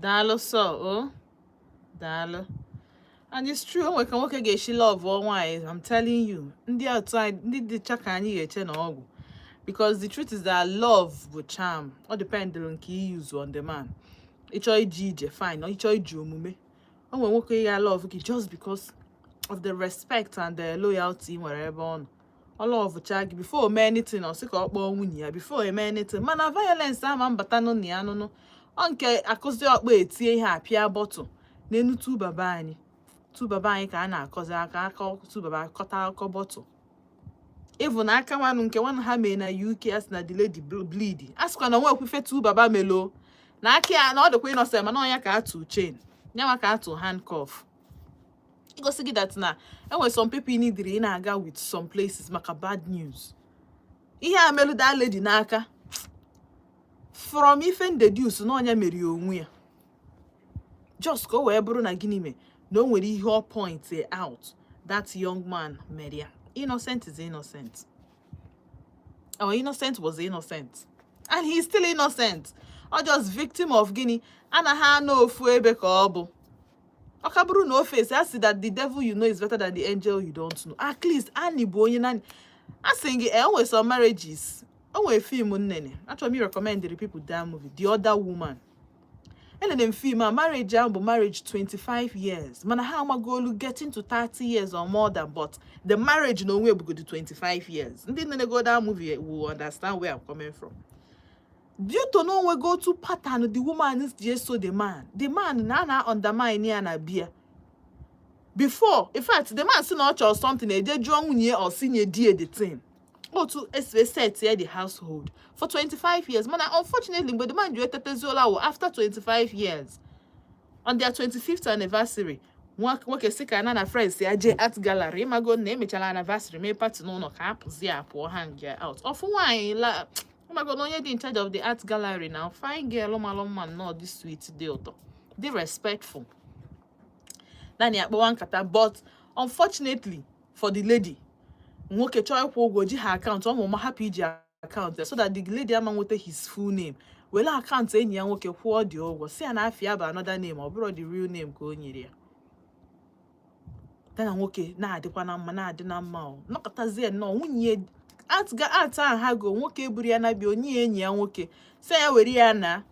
Daalụ sọ o, daalụ. And it's true, o nwere ka nwoke ga-esi love nwaanyị. I'm telling you, ndị otu anyị, ndị dịcha ka anyị ga-eche na ọgwụ, because the truth is that love bụ charm. Ọ dependụrụ nke i use on the man. Ịchọ iji ije, fine. Ịchọ iji omume, o nwere nwoke ya love gị just because of the respect and the loyalty ị nwere ebe ọ nọ. Ọ love cha gị before o mee anything, ọ sị ka ọ kpọọ nwunye ya before o mee anything. Mana violence ama mbata nụ na ya nụnụ. Ọ nke akụzi ọkpọ, etie ihe, apịa bọtụ n'enu tu baba anyị, tu baba anyị ka a na-akọzi aka aka tu baba akọta akọ bọtụ. Even aka nwanụ nke nwanụ ha mee na UK, a sị na the lady bleed, a sịkwa na onwekwa ife tu baba melo na aka ya na ọ dịkwa innocent, mana ọnya ka atụ chain nyanwa, ka atụ handcuff, igosi gị that na enwere some people you need ị na-aga with some places maka bad news. Ihe a melu that lady n'aka, from ife ndeduce na ọnya mere ya onwe ya, just ka o wee bụrụ na gịnị mee na o nwere ihe ọ point out that young man mere ya. Innocent is innocent. Our innocent was innocent and he's still innocent. Ọ just victim of gịnị anaghị anọ ofu ebe ka ọ bụ. Ọ ka bụrụ na o face a sị that the devil you know is better than the angel you don't know. At least anyị bụ onye naanị a sị gị e nwere some marriages. O nwere film nnene achọrọ m recommend the people that movie, The Other Woman. Enene m film a. Marriage ahụ bụ marriage 25 years, mana ha amagolu getting to 30 years or more than, but the marriage na onwe bugodi 25 years. Ndị nene go that movie will understand where I'm coming from. Due to na onwego otu pattern the woman ji eso the man, the man na undermine ya na bia before. In fact, the man si na ọ chọrọ something, eje jụọ nwunye ya, ọ si nye die the thing. Otu esi set ya the household for 25 years. Mana unfortunately, mgbe the man ji eteteziola wụ after 25 years, on their 25th anniversary, nwoke si ka na friends ya jee art gallery. Ịmago na emechara anniversary, mee party n'ụlọ, ka apụzi apụọ, hang out. Ọfụ nwaanyị la, ịmago na onye dị in charge of the art gallery na fine girl malụ mma nnọọ, dị sweet, dị ụtọ, dị respectful. Naanị akpọwa nkata. But unfortunately for the lady, nwoke chọọ ịkwụ ụgwọ, ji ha akaụntụ ọmụma, hapụ iji akaụntụ ya so that the lady ama nweta his full name, were akaụntụ enyi ya nwoke kwụọ dị ụgwọ, si ya na afịa bụ another name, ọ bụrụ the real name ka o nyere ya. Ya na nwoke na-adịkwa na mma, na-adị na mma. O nọkọtazie nnọọ nwunye art art ahụ ha go, nwoke buru ya na bịa onye enyi ya nwoke, si ya were ya na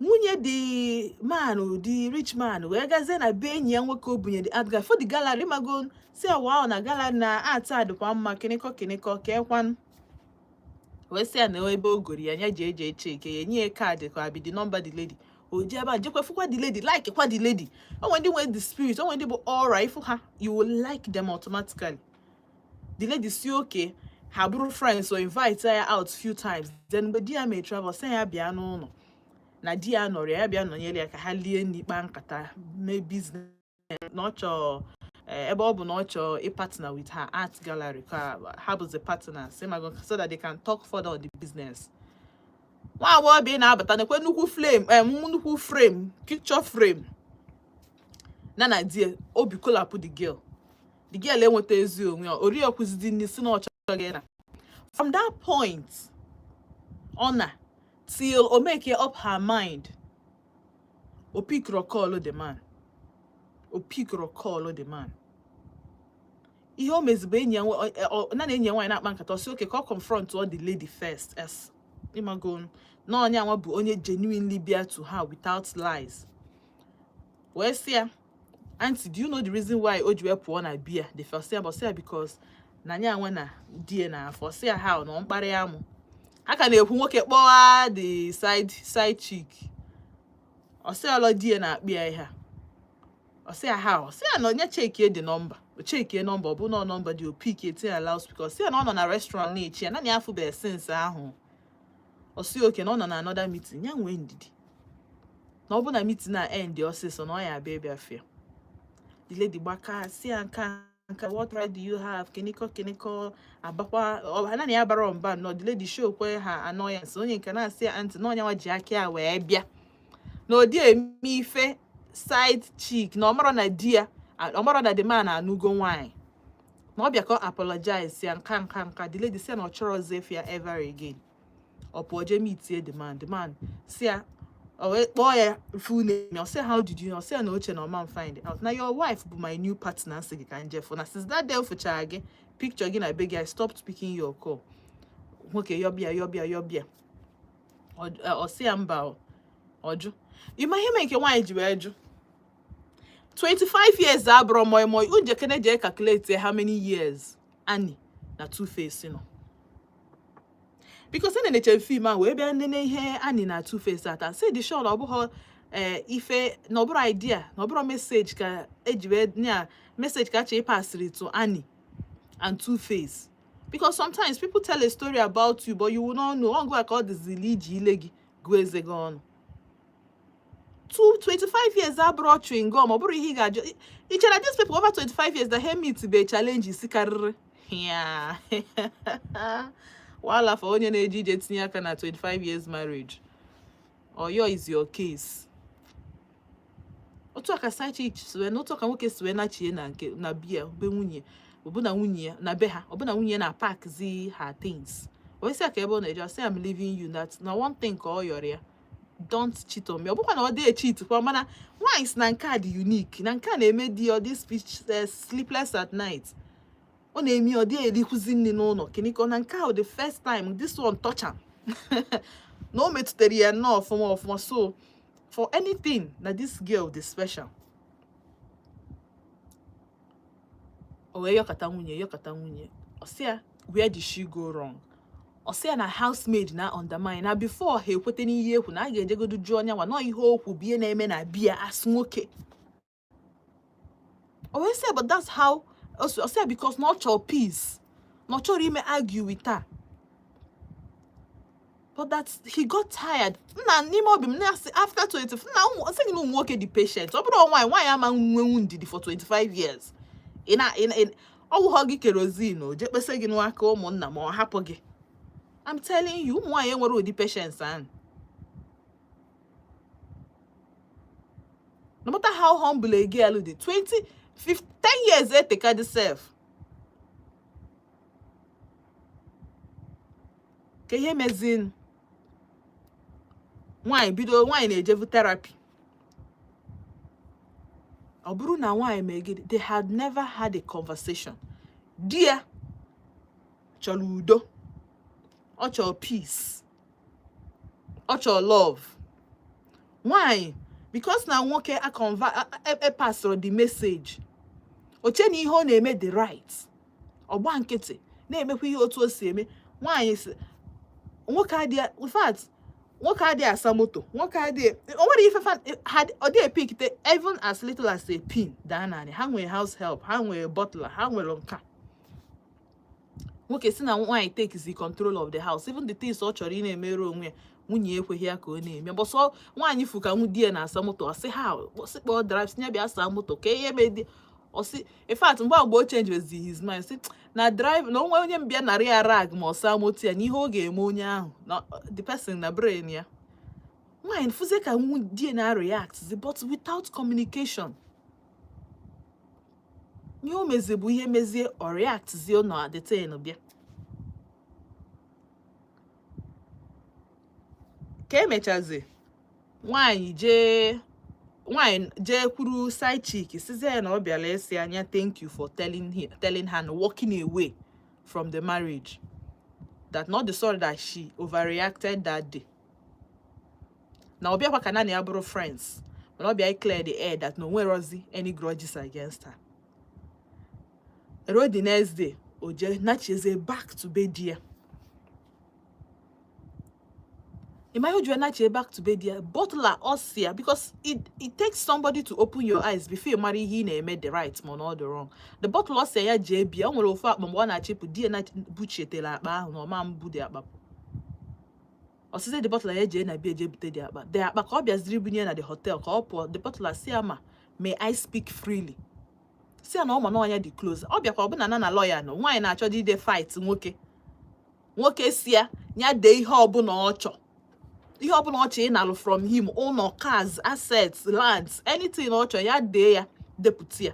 nwunye the man, the rich man, wee gazie na be enyi ya nwoke o bunye the art gallery for the gallery. Mago si ya wow, na gallery na art a dịkwa mma, kịnịkọ kịnịkọ ka ekwanụ, wee sị ya na ebe o goro ya, ya ji eje echeke ya, enye ya kaadị ka abi the number the lady. O ji ebe a jekwa fụkwa the lady, like kwa the lady. O nwere ndị nwere the spirit, o nwere ndị bụ aura, ịfụ ha, you will like them automatically. The lady si okay, ha bụrụ friends, so invite ya out few times. Then mgbe di ya may travel, sị ya bịa n'ụlọ na di ya nọrọ ya, bịa nọnyere ya ka ha lie nri, kpaa nkata, mee business, na ọ chọọ ebe ọ bụ na ọ chọọ ịpartner with her art gallery, ka ha bụzi partners, ịmago, so that they can talk further on the business. Nwa agbọghọbịa ị na-abata nekwe nnukwu flame, nnukwu frame, picture frame na di ya, obi kolapụ the girl. The girl enweta ezi onwe ya, ori ekwuzidi nri, si na ọ chọghị na from that point ọ na till o make up her mind, o pick call the man, o pick call the man. Ihe o mezibụ, enyi ya na enyi ya nwaanyị na-akpa nkata, ọ sị okay, ka ọ confront all the lady first, as ịmago na onye anwa bụ onye genuinely bịa to her without lies, wee sị ya, "Aunty, do you know the reason why o ji wee pụọ na bia?" The first ya bụ sị ya because na nya anwa na di ya na afọ. Sị ya how na ọ mkparị amụ ha ka na-ekwu, nwoke kpọwa the side chick. Ọ sị ọlọ di ya na-akpị ya ihe a. Ọ sị ya how? Ọ sị ya na onye chekie the number. O chekie number, ọ bụ na number dị, o pick, etinye ya loudspeaker. Ọ sị ya na ọ nọ na restaurant na-echi ya, naanị afụbeghị since ahụ. Ọ sị okay, na ọ nọ na another meeting, ya nwee ndidi, na ọ bụ na meeting a end ọsịsọ, na ọ ya abịa ịbịa fịa. The lady gbaka, si ya nka nka, "What right do you have?" Kiniko kiniko abakwa ọ naanị ya bara mba nnọọ. The lady show kwe ha annoyance. Onye nke na-asị ya, "Aunty, na onye nwa ji aka ya wee bịa na odi eme ife side chick, na ọ marọ na di ya, ọ marọ na the man anụgo nwaanyị, na ọ bịa ka ọ apologize ya." Nka nka nka, the lady si ya na ọ chọrọzi efe ya ever again. Ọ pụọ jee meetie the man. The man si ya, o wee kpọọ ya full name. Ọ sị, "How did you know?" Ọ sị ya na oche na ọma m find out na your wife bụ my new partner, sị gị ka njefu na since that day o fụchara gị picture gị na be gị, I stopped picking your call. Nwoke yọbịa yọbịa yọbịa, ọ sị ya mba. Ọ jụ. Ịma ihe mere nke nwaanyị ji wee jụ? 25 years abụrụ moi moi. Ujekene jee calculate how many years Annie na Two-Face nọ, because e na-eche film a wee bịa nene ihe Annie na Two-Face ata, say the show na ọ bụghị ife na ọ bụrụ idea, na ọ bụrụ message ka eji wee nya message ka achọ ịpasịrị to Annie and Two-Face, because sometimes people tell a story about you but you will not know. Ọ ngwa ka ọ dịzili iji ile gị gụọ eze gị ọnụ. 25 years abụrụ chewing gum. Ọ bụrụ ihe ị ga-ajụ ị chere these people over 25 years that ha meet be challenges karịrị ya wahala for onye na-eje ije tinye aka na 25 years marriage. Oyo is your case. Otu a ka side chick si wee na otu a ka nwoke si wee nachie na nke na bia be nwunye, ọbụna nwunye ya na be ha, ọbụna nwunye na pack zi her things, wee sị ya ka ebe ọ na-eje. Ọ sị, "I'm leaving you." That na one thing ka ọ yọrọ ya, "Don't cheat on me." Ọ bụkwa na ọ dị cheat kwa, mana nwaanyị si na nke a dị unique, na nke a na-eme di ọ dị speech sleepless at night. Ọ na-eme ọ dịghị erikwuzi nri n'ụlọ kiniko na nke ahụ. The first time this one touch am, na o metụtara ya nnọọ ọfụma ọfụma. So for anything na this girl dị special, o wee yọkata nwunye, yọkata nwunye, ọ sị ya, where did she go wrong? Ọ sị ya na housemaid na undermine na before ha ekwete n'ihe ekwu na a ga-ejegodu jụọ onye nwa nọọ ihe okwu bụ ihe na-eme na bia as nwoke. O wee sị ya, but that's how ọ sị ya, because na ọ chọrọ peace, na ọ chọrọ ime argue with her, but that he got tired. Nna, n'ime obi m na-asị, after 20, nna, ụmụ sị gị na ụmụ nwoke dị patient. Ọ bụrụ nwaanyị, nwaanyị ama nwenwu ndidi for 25 years. Ị na ị na ọ wụghọ gị kerosene, o jee kpesa gị n'aka ụmụnna ma ọ hapụ gị. I'm telling you, ụmụ nwaanyị enwere ụdị patience ahụ. No matter how humble a girl dị, 20 15, 10 years eteka dị sef. Ka ihe mezin, nwaanyị bido, nwaanyị na-ejevu therapy. Ọ bụrụ na nwaanyị mee gịnị, they had never had a conversation. Di ya chọrọ udo, ọ chọrọ peace, ọ chọrọ love. Nwaanyị, because na nwoke epasịrị the message, o che na ihe ọ na-eme the right, ọgba nkịtị na-emekwa ihe otu o si eme. Nwaanyị si nwoke adịghị, in fact, nwoke adịghị asa moto, nwoke adịghị, o nwere ife ha ọ dị epikite even as little as a pin daa naanị. Ha nwere house help, ha nwere butler, ha nwere nka. Nwoke si na nwaanyị takes the control of the house, even the things ọ chọrọ ị na-emere onwe ya, nwunye ekweghị ya ka ọ na-eme. Bọsọ nwaanyị fu ka di ya na-asa moto, ọ sị ha sị kpọọ drive, sị ya bịa saa moto ka ihe mee di. Ọ sị, in fact, mgbe o change his mind, sị na drive na onwe onye mbịa narị ya rag ma ọ saa moto ya, na ihe ọ ga-eme onye ahụ na the person na brain ya. Nwaanyị fụzie ka di ya na react, but without communication, ihe o mezie bụ ihe mezie ọ react zie na the thing bịa. Ka emechazi, nwaanyị jee, nwaanyị jee kwuru side chick, sizie ya na ọ bịara ịsị anya thank you for telling her and walking away from the marriage, that not the sorry that she overreacted that day, na ọ bịakwa ka naanị ya bụrụ friends, mana ọ bịa clear the air that no nwerozi any grudges against her. Ruo the next day, o jee nachieze back to be di ya. Ịma ihe o ji wee nachie back to be di ya? Butler ọ sị ya, because it takes somebody to open your eyes before ị mara ihe ị na-eme the right ma ọ the wrong. The butler ọ sị ya jee bịa, o nwere ofu akpa mgbe ọ na-achịpụ di ya na buchietela akpa ahụ na ọma mbụ dị akpa. Ọ sịzie the butler ya jee na bia jee bute the akpa, the akpa ka ọ bịaziri bunye na the hotel ka ọ pụọ. The butler si ya, ma may I speak freely? Si ya na ọ ma na ọnya dị close. Ọ bịakwa ọbụna na na lawyer nọ, nwaanyị na-achọ dị ide fight nwoke. Nwoke si ya ya dee ihe ọbụla ọ chọ, ihe ọbụla ọ chọ ịnalụ from him, ụlọ, cars, assets, lands, anything ọ chọ, ya dee ya, depụta ya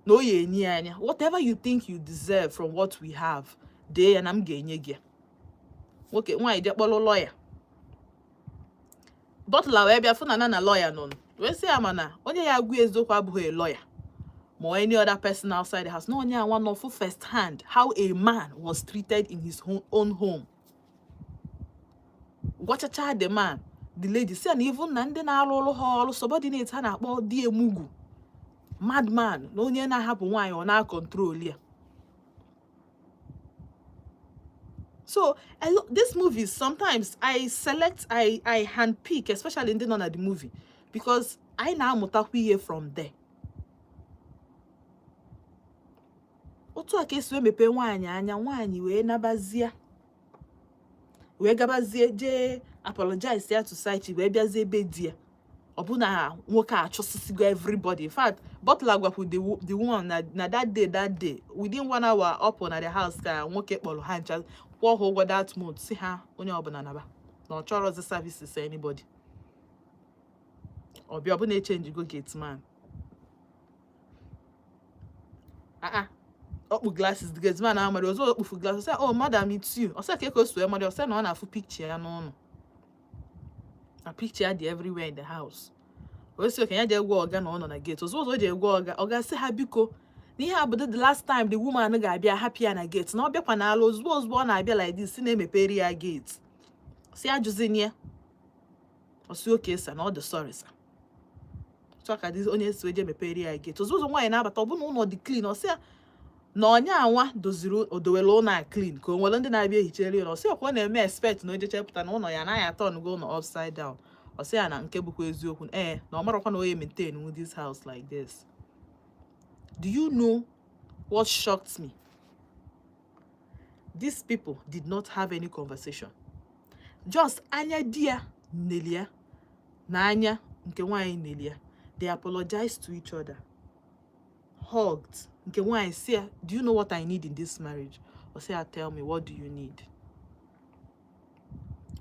na o ya enye ya anya. Whatever you think you deserve from what we have, dee ya na m ga-enye gị ya. Nwoke, nwaanyị jee kpọrọ lawyer. Butler wee bịa fụ na na na lawyer nọ, wee sị ya mana onye ya agwa eziokwu abụghị a lawyer ma any other person outside the house, na onye anwa nọ fụ first hand how a man was treated in his own home. Gwachacha the man, the lady si ya na even na ndị na-arụ ọrụ ha ọrụ subordinate ha na-akpọ di emugwu madman, na onye na-ahapụ nwaanyị ọ na-akọntrol ya. So these movies, sometimes I select, I handpick, especially ndị nọ na the movie, because anyị na-amụtakwa ihe from there. Otu a ka esi wee mepee nwaanyị anya, nwaanyị wee nabazie, wee gabazie jee apologize ya to side chick, wee bịazie ebe di ya. Ọ bụ na nwoke a achụsịsịgo everybody. In fact, butler gwakwu the woman na that day within 1 hour ọ pụ na the house ka nwoke kpọrọ ha ncha, kwụọ ha ụgwọ that month, si ha onye ọbụla naba, na ọ chọrọzi services anybody. Ọ bịa ọbụna echenjigo gate man. Ah, ọ kpu glasses, the gate man amara ọzọ, okpufu glasses, sị, oh madam, it's you. Ọ sị ka o si wee mara, ọ sị na ọ na-afụ picture ya n'ụlọ, na picture ya dị everywhere in the house. O si okenye jee gwa ọga na ọ nọ na gate. Ozugbo o ji gwa ọga, ọga sị ha biko Na ihe a bụ the last time the woman ga-abịa hapụ ya na gate, na ọ bịakwa n'ala ozugbo ozugbo ọ na-abịa like this, si na-emepere ya gate, si ajụzini ya. Ọ sị, "Okay sir," na ọ dị sorry sir. Otu a ka dị onye si eje mepere ya gate. Ozugbo ozugbo nwaanyị na-abata, ọ bụ na ụlọ dị clean. Ọ sị ya na onye anwa doziri odowere ụlọ a clean, ka o nwere ndị na-abịa ehichere ya. Ọ sị ọkwa ọ na-eme expect na o jeche pụta na ụlọ ya anaghị atọ ọnụgo ụlọ upside down. Ọ sị ya na nke bụkwa eziokwu, ee, na ọ marakwa na onye maintain this house like this. Do you know what shocked me? These people did not have any conversation. Just anya di ya neli ya na anya nke nwaanyị neli ya. They apologized to each other, hugged. Nke nwaanyị sị ya, "Do you know what I need in this marriage?" Ọ sị ya, "Tell me, what do you need?"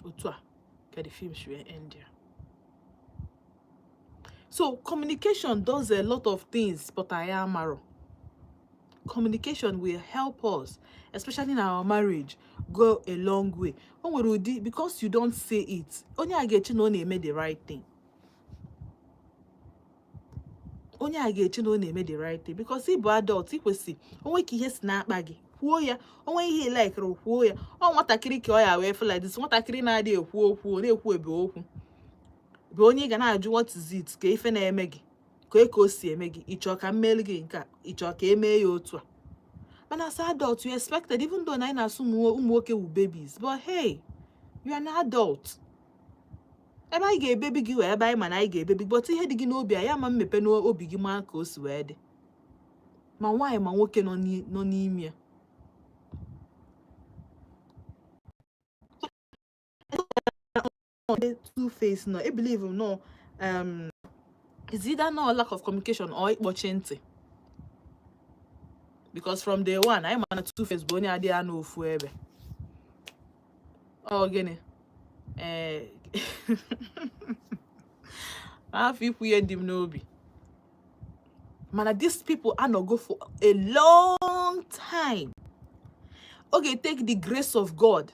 Otu a ka the film should end there. So communication does a lot of things, but anyị amarọ. Communication will help us, especially in our marriage, go a long way. O nwere ụdị, because you don't say it, onye a ga-eche na ọ na-eme the right thing. Onye a ga-eche na ọ na-eme the right thing because ị bụ adult. Ị kwesị onwe ka ihe si na-akpa gị, kwuo ya. Onwe ihe ị likere, kwuo ya. Ọ nwatakịrị ka ọ ya wee feel like this. Nwatakịrị na-adị ekwu okwu, ọ na-ekwu ebe okwu bụ onye ị ga na-ajụ, "What is it?" Ka ife na-eme gị, ka o si eme gị, ị chọọ ka m meelu gị nke a, ị chọọ ka emee ya otu a. Mana as adult, you expected, even though na anyị na-asụ ụmụ nwoke wu babies, but hey, you are an adult. Ebe anyị ga-ebebi gị wee ebe anyị ma na anyị ga-ebebi, but ihe dị gị n'obi, anyị ama mmepe n'obi gị maa ka o si wee dị. Ma nwaanyị ma nwoke nọ n'ime ya. Two face nọ, I believe no, is either no lack of communication or ịkpọchi ntị, because from day one anyị ma na Two Face bụ onye adịghị anọ ofu ebe. Ọ gịnị? Ee, afọ ikwu ihe dị m n'obi, mana these people anọgo for a long time. Ọ ga-take the grace of God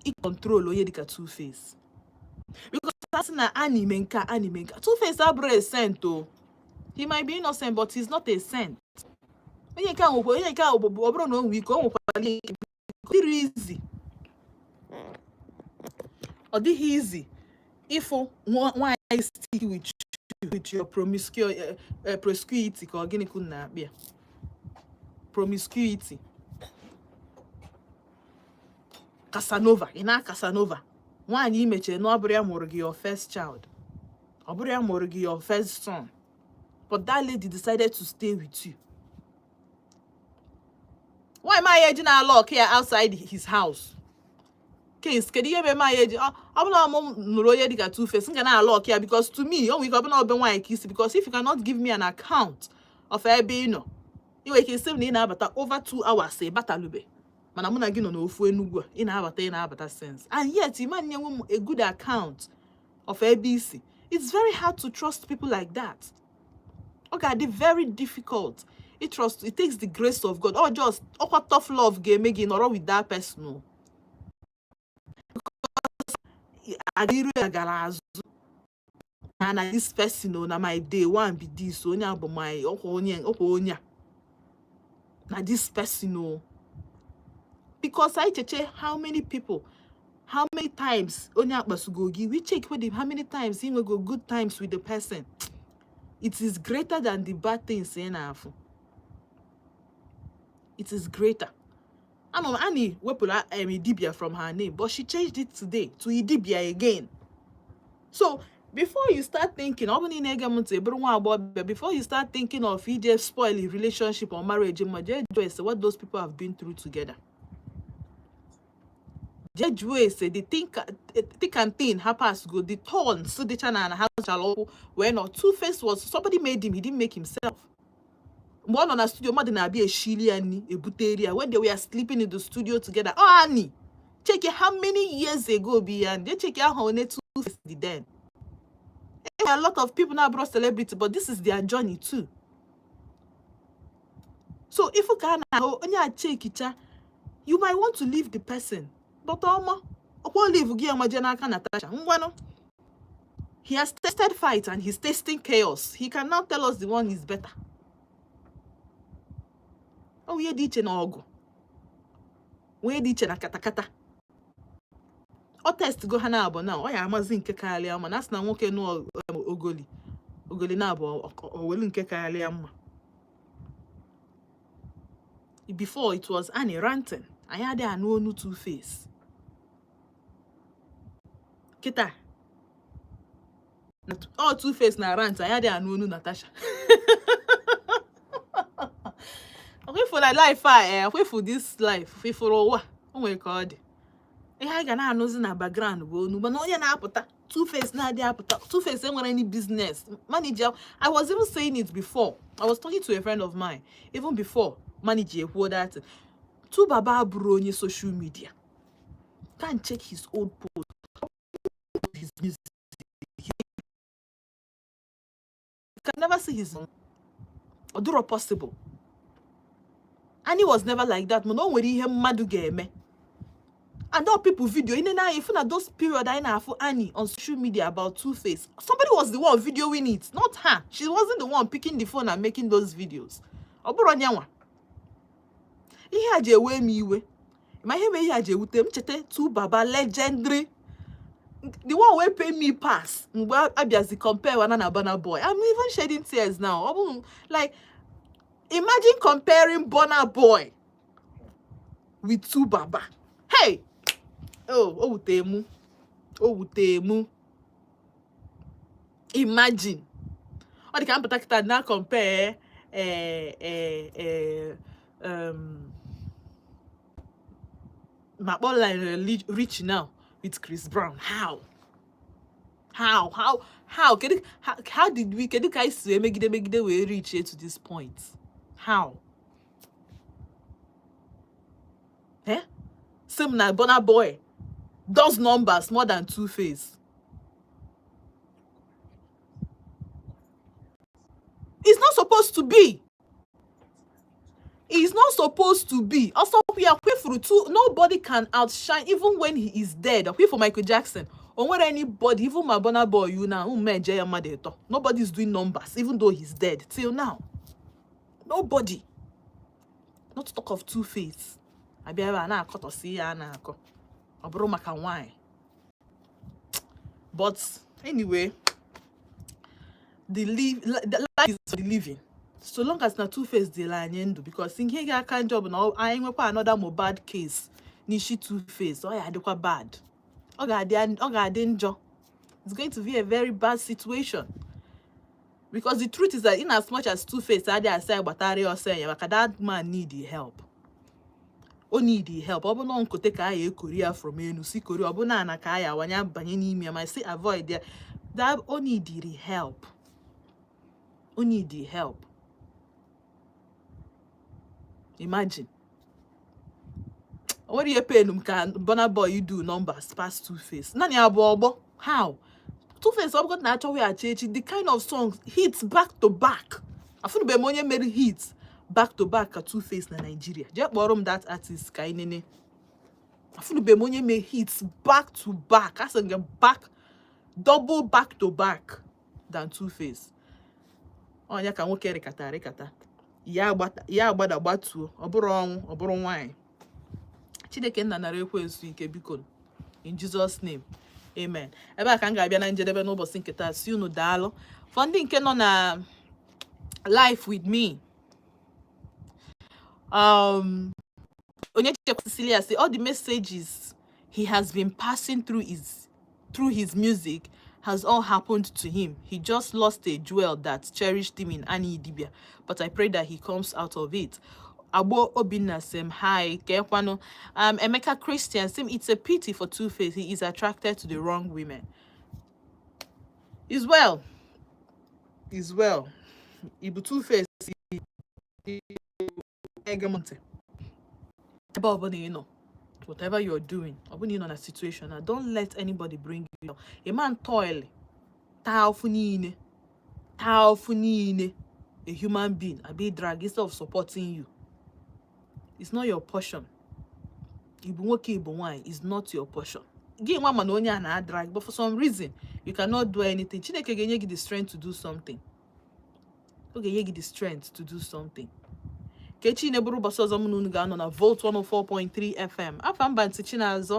i control onye dịka Two Face, because asị na anime nke a, anime nke a. Two Face abụrụ a saint o. He might be innocent, but he's not a saint. Onye nke a nwekwa, onye nke a bụ ọ bụrụ na o nwee ike, o nwekwara ike. Dịrị easy, ọ dịghị easy ịfụ nwaanyị stick with you with your promiscuity, ka ọ gịnị ka unu na-akpị ya, promiscuity, Casanova. Ị na Casanova nwaanyị imechie na ọ bụrụ ya mụrụ gị your first child, ọ bụrụ ya mụrụ gị your first son, but that lady decided to stay with you. Nwaanyị ma ya eji na-alụ ọkụ ya outside his house case. Kedu ihe mere ya eji ọ bụla mụ nụrụ onye dịka Two Face, m ga na-alụ ọkụ ya? Because to me, o nwere ike ọ bụla ọbe nwaanyị ka isi, because if you cannot give me an account of ebe ị nọ, ị nwere ike isi m na ị na-abata over 2 hours, ị batalube, mana mụ na gị nọ n'ofu Enugwu a, ị na-abata sense, and yet ị ma nyenwe m a good account of ebe isi. It's very hard to trust people like that. Ọ ga-adị very difficult it trust. It takes the grace of God or just ọkwa tough love ga-eme gị nọrọ with that person o. Aga iru ya gara azụ na this person o, na my day one be this. Onye a bụ my ọkwa onye, ọkwa onye a na this person o, because I cheche how many people, how many times onye akpasugo gị. We check with how many times ị nwego good times with the person. It is greater than the bad things ị na-afụ. It is greater. Anọ m Annie wepụrụ Idibia from her name, but she changed it today to Idibia again. So before you start thinking, ọ bụrụ na ị na-ege m ntị, bụrụ nwa agbọghọbịa, before you start thinking of ije spoil a relationship or marriage, ma jee jụọ ese what those people have been through together. Jee jụọ ese the thick and thin ha pass go, the thorns dịcha na ha zụchara ụkwụ wee nọ. Two Face was somebody made him, he didn't make himself. Mgbe ọ nọ na studio, mmadụ na-abịa eshili ya nri, ebutere ya when they were sleeping in the studio together. Oh, Annie, check how many years ago be ya. Jee check ahụ one Two Face dị then. A lot of people now brought celebrity, but this is their journey too. So if you can onye a chekicha, you might want to leave the person, but ọma ọkwa leave gị amaje n'aka Natasha. Ngwanụ, he has tasted fight and he's tasting chaos. He can now tell us the one is better. Ọ bụ ihe dị iche na ọgụ, nwee dị iche na katakata. Ọ test go ha na-abụ na ọ ya amazi nke karịa mma, na asị na nwoke nụọ ogoli ogoli na-abụ, o welu nke karịa mma. Before, it was Annie ranting, anyị adịghị anụ onu Two Face. Kịta ọ Two Face na rant, anyị adịghị anụ onu Natasha. Ọkwefu na life a, ọkwefu this life fifuru ụwa o nwere ka ọ dị. Ihe anyị ga na-anụzi na background bụ onu, mana onye na-apụta, Two Face na-adị apụta. Two Face enwere any business manager. I was even saying it before, I was talking to a friend of mine even before manager ekwuo that Two Baba abụrụ onye social media. Can check his old post, his music, you can never see his. Ọ dịrọ possible. And he was never like that. Mana o nwere ihe mmadụ ga-eme and all people video in na if na those period anyị na-afụ Annie on social media about Two Face, somebody was the one videoing it, not her. She wasn't the one picking the phone and making those videos. Ọ bụrụ nyanwa ihe a ji ewe m iwe, ma ihe mee ihe a ji ewute m, cheta Two Baba legendary, the one wey pay me pass mgbe abịazi compare wana na Burna Boy. I'm even shedding tears now. Ọ bụ like, imagine comparing Burna Boy with Two Baba. Hey, oh, o wute mụ, o wute mụ. Imagine, ọ dị ka mpụta kịta na compare ma kpọ Lionel Richie now with Chris Brown. How kedu how did we, kedu ka anyị si wee megide megide wee reach to this point? How? Same na Burna Boy does numbers more than Two Face. It's not supposed to be. It's not supposed to be. Also, we are kwefuru two. Nobody can outshine even when he is dead. For Michael Jackson. Or when anybody, even my Burna Boy, you now, nobody's doing numbers, even though he's dead till now. Nobody. Not to talk of Two Face. Abịa ebe a na-akọtọsi ya a na-akọ. Ọ bụrụ maka nwanyị. But anyway, the life is for the living. So long as na Two Face dịla anyị ndụ, because ihe ga-aka njọ bụ na anyị nwekwa another Mohbad case n'isi Two Face, ọ ya adịkwa bad. Ọ ga-adị njọ. It's going to be a very bad situation. Because the truth is that in as much as Two Face adịghị asa gbatara ya ọsọ enyemaka, that man need the help. O need the help. Ọ bụ na nkote ka a ya ekori ya from enu si kori, ọ bụ na ana ka a ya awanye banye n'ime ya, ma si avoid ya. That o need the help. O need the help. Imagine. O nwere ihe pain m ka Burna Boy do numbers pass Two Face. Naanị abụọ ọgbọ. How? Two Face, ọ bụgodị na achọghị achọ echi, the kind of songs, hits back to back. Afụnụbeghị m onye mere hits back to back ka Two Face na Nigeria. Jee kpọrọ m that artist ka anyị nene. Afụnụbeghị m onye mere hits back to back. Asị m gị back, double back to back than Two Face. Ọnya ka nwoke rịkata rịkata. Ya agbata, ya agbada gbatuo, ọ bụrụ ọnwụ, ọ bụrụ nwaanyị. Chineke nna nara ekwensu ike, biko. In Jesus' name. Amen. Ebe a ka m ga-abịa na njedebe n'ụbọchị nke taa. Si unu daalụ. For ndị nke nọ na live with me. Onye Cecilia say all the messages he has been passing through his music has all happened to him. He just lost a jewel that cherished him in Annie Idibia. But I pray that he comes out of it. Abo Obinna Sem, hi. Kekwano. Emeka Christian, sim, it's a pity for Two Face. He is attracted to the wrong women. Is well. Is well. Ibu Two Face. Ege m ntị. Ebe ọbụla ị nọ, whatever you're doing, ọ bụla ị nọ na situation na, don't let anybody bring you down. A man toil, taa afụ niile, taa afụ niile, a human being abi drag instead of supporting you. It's not your portion. Ịbụ nwoke, ịbụ nwaanyị, is not your portion. Gị nwa mana onye a na-adrag, but for some reason you cannot do anything. Chineke ga-enye gị the strength to do something. Ọ ga-enye gị the strength to do something. Ka echi na-eburu ụbọchị ọzọ mụ na unu ga-anọ na Volt 104.3 FM. Afa mba ntị Chinazọ,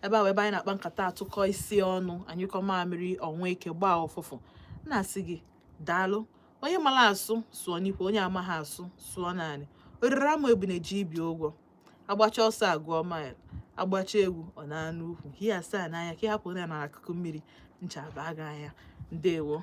ebe a wee ebe anyị na-akpa nkata, atụkọ isi ọnụ, anyụkọ mamịrị, ọnwa ike gbaa ụfụfụ. Na-asị gị daalụ. Onye mara asụ sụọ n'ikwe, onye amaghị asụ sụọ naanị oriri ama ebune ji ibi ụgwọ. Agbacha ọsọ agụọ mile, agbacha egwu ọ na-anụ ukwu hie asaa n'anya ka ị hapụ ya n'akụkụ mmiri ncha baa gị anya. Ndewo.